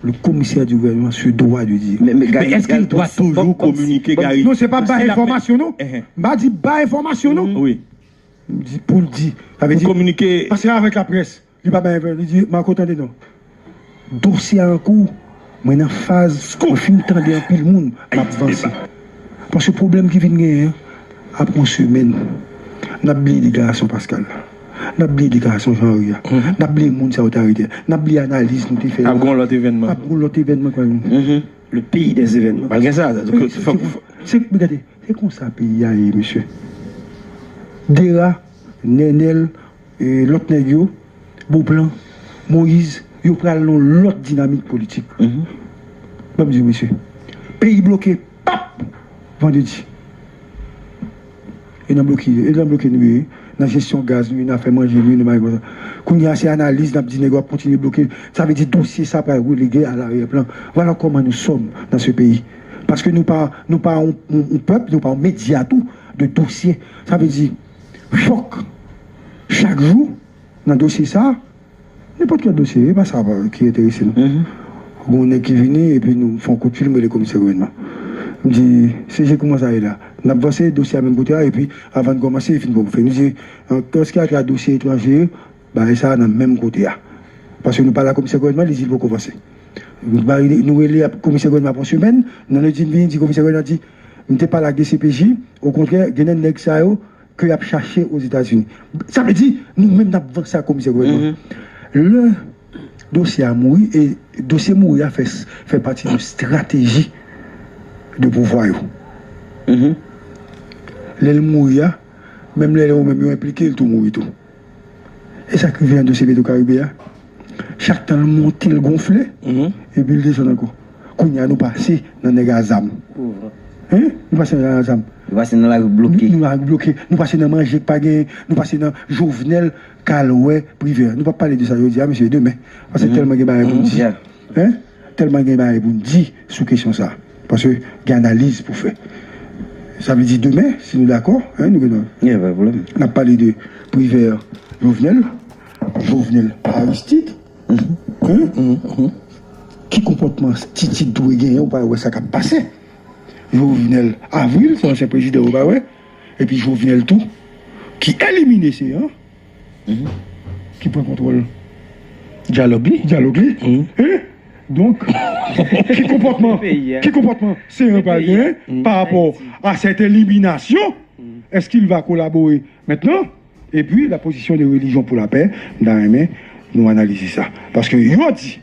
Le commissaire du gouvernement se doit de dire. Men, men, Gary, èske l dwa toujou kominike, Gary? Non, se pa bay enfòmasyon, non. M pa di bay enfòmasyon, non. Wi. M di pou l di. Sa vle di, kominike. Paske avèk laprès, li pa bay enfòmasyon. Li di, Marco, tande non. Dosye a an kou, mwen nan faz, mwen fin tande anpil moun, m ap vanse. Paske pwoblèm ki vin genyen an, apre yon semèn, n ap bliye deklarasyon Pascal la. N ap bliye deklarasyon Jean Henry a. N ap bliye moun sa yo te arete a. N ap bliye analiz nou te fè yo. Ap gon lòt evènman. Ap gon lòt evènman k pral vin. Le pays des événements. Pral gen sa. Se, gade, se konsa peyi a ye, mesye. Dera, Nènèl, e, lòt nèg yo, Beauplan, Moïse, yo pral nan lòt dinamik politik. Ban m di w, mesye, peyi bloke, pap, vandredi. E nan bloke, e nan bloke nou ye. Nan jesyon gaz nou, nan afè manje nou, nan bagay konsa. Kounye a, se analiz n ap di nèg yo ap kontinye bloke. Sa vle di dosye sa pral relege a laryè plan. Vwala kòman nou sòm nan se peyi. Paske nou pa, nou pa yon, yon, yon pèp, nou pa yon medya tou de dosye. Sa vle di, fòk, chak jou, nan dosye sa, nenpòt ki lòt dosye, e pa sa ki enterese nou. Gon nèg ki vini, epi nou fè yon kout fil, m rele komisè gouvènman. M di, "C G, kòman sa ye la?" N ap vanse dosye a menm kote a, epi avan n kòmanse, e fin pou fè. Nou di, "An, kiyès ki atra dosye etranje yo?" Bagay sa a nan menm kote a. Paske nou pale a komisè gouvènman, li di l poko vanse. Nou ba-, nou rele komisè gouvènman pou yon semèn, nan lendi n vini, di komisè gouvènman di, "M te pale ak D C P J, okontrè, gen nan nèg sa yo, ke y ap chache Ozetazini." Sa vle di, nou menm n ap vanse ak komisè gouvènman. Lè dosye a mouri, e dosye mouri a fè, fè pati de estrateji de pouvwa yo. Lè l mouri a, menm lè yo menm yo enplike, l tou mouri tou. E sa k rive nan dosye Petro Caribe a? Chak tan l monte, l gonfle, epi l desann ankò. Kounye a, nou pase nan nèg a zam. Hein? Nou pase nan nèg a zam. Nou pase nan lari bloke. Nou, nou lari bloke. Nou pase nan manje k pa genyen. Nou pase nan Jovenel k al wè Privè. Nou p ap pale de sa jodi a, mesye, demen. Paske tèlman gen bagay pou n di. Hein? Tèlman gen bagay pou n di sou kesyon sa. Paske gen analiz pou fè. Sa vle di demen, si nou dakò, hein, nou gen, n ap pale de Privè Jovenel, Jovenel Aristide, hein? Ki konpòtman Titid dwe genyen, ou pa wè sa k ap pase? Jovenel Avril, se ansyen prezidan, ou pa wè? Epi Jovenel tou, ki elimine se an, ki pran kontwòl dyalòg li. Dyalòg li. Hein? Donk, ki konpòtman, ki konpòtman se an pral genyen pa rapò a cette élimination? Est-ce qu'il va collaborer maintenant? Epi, la position de Religion pour la Paix, m ta renmen nou analize sa. Paske yo di,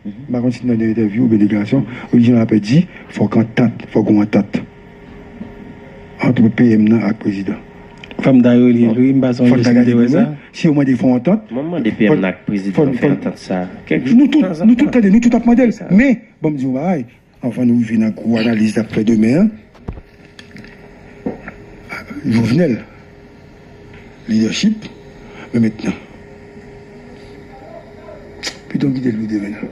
m pa konn si n nan de entèvyou oubyen deklarasyon, Religion pour la Paix di, fòk antant, fòk gon antant ant P M nan ak prezidan. Fò m ta reli l, wi, m pa sonje si m te wè sa. Si yo mande fè yon antant, mwen mande P M nan ak prezidan fè antant sa. Kèk jou nou tout, nou tout tande, nou tout ap mande l. Men, ban m di yon bagay, anvan nou rive nan gwo analiz n ap fè demen an, Jovenel, leadership, men mentnan, pito m kite l pou demen nan.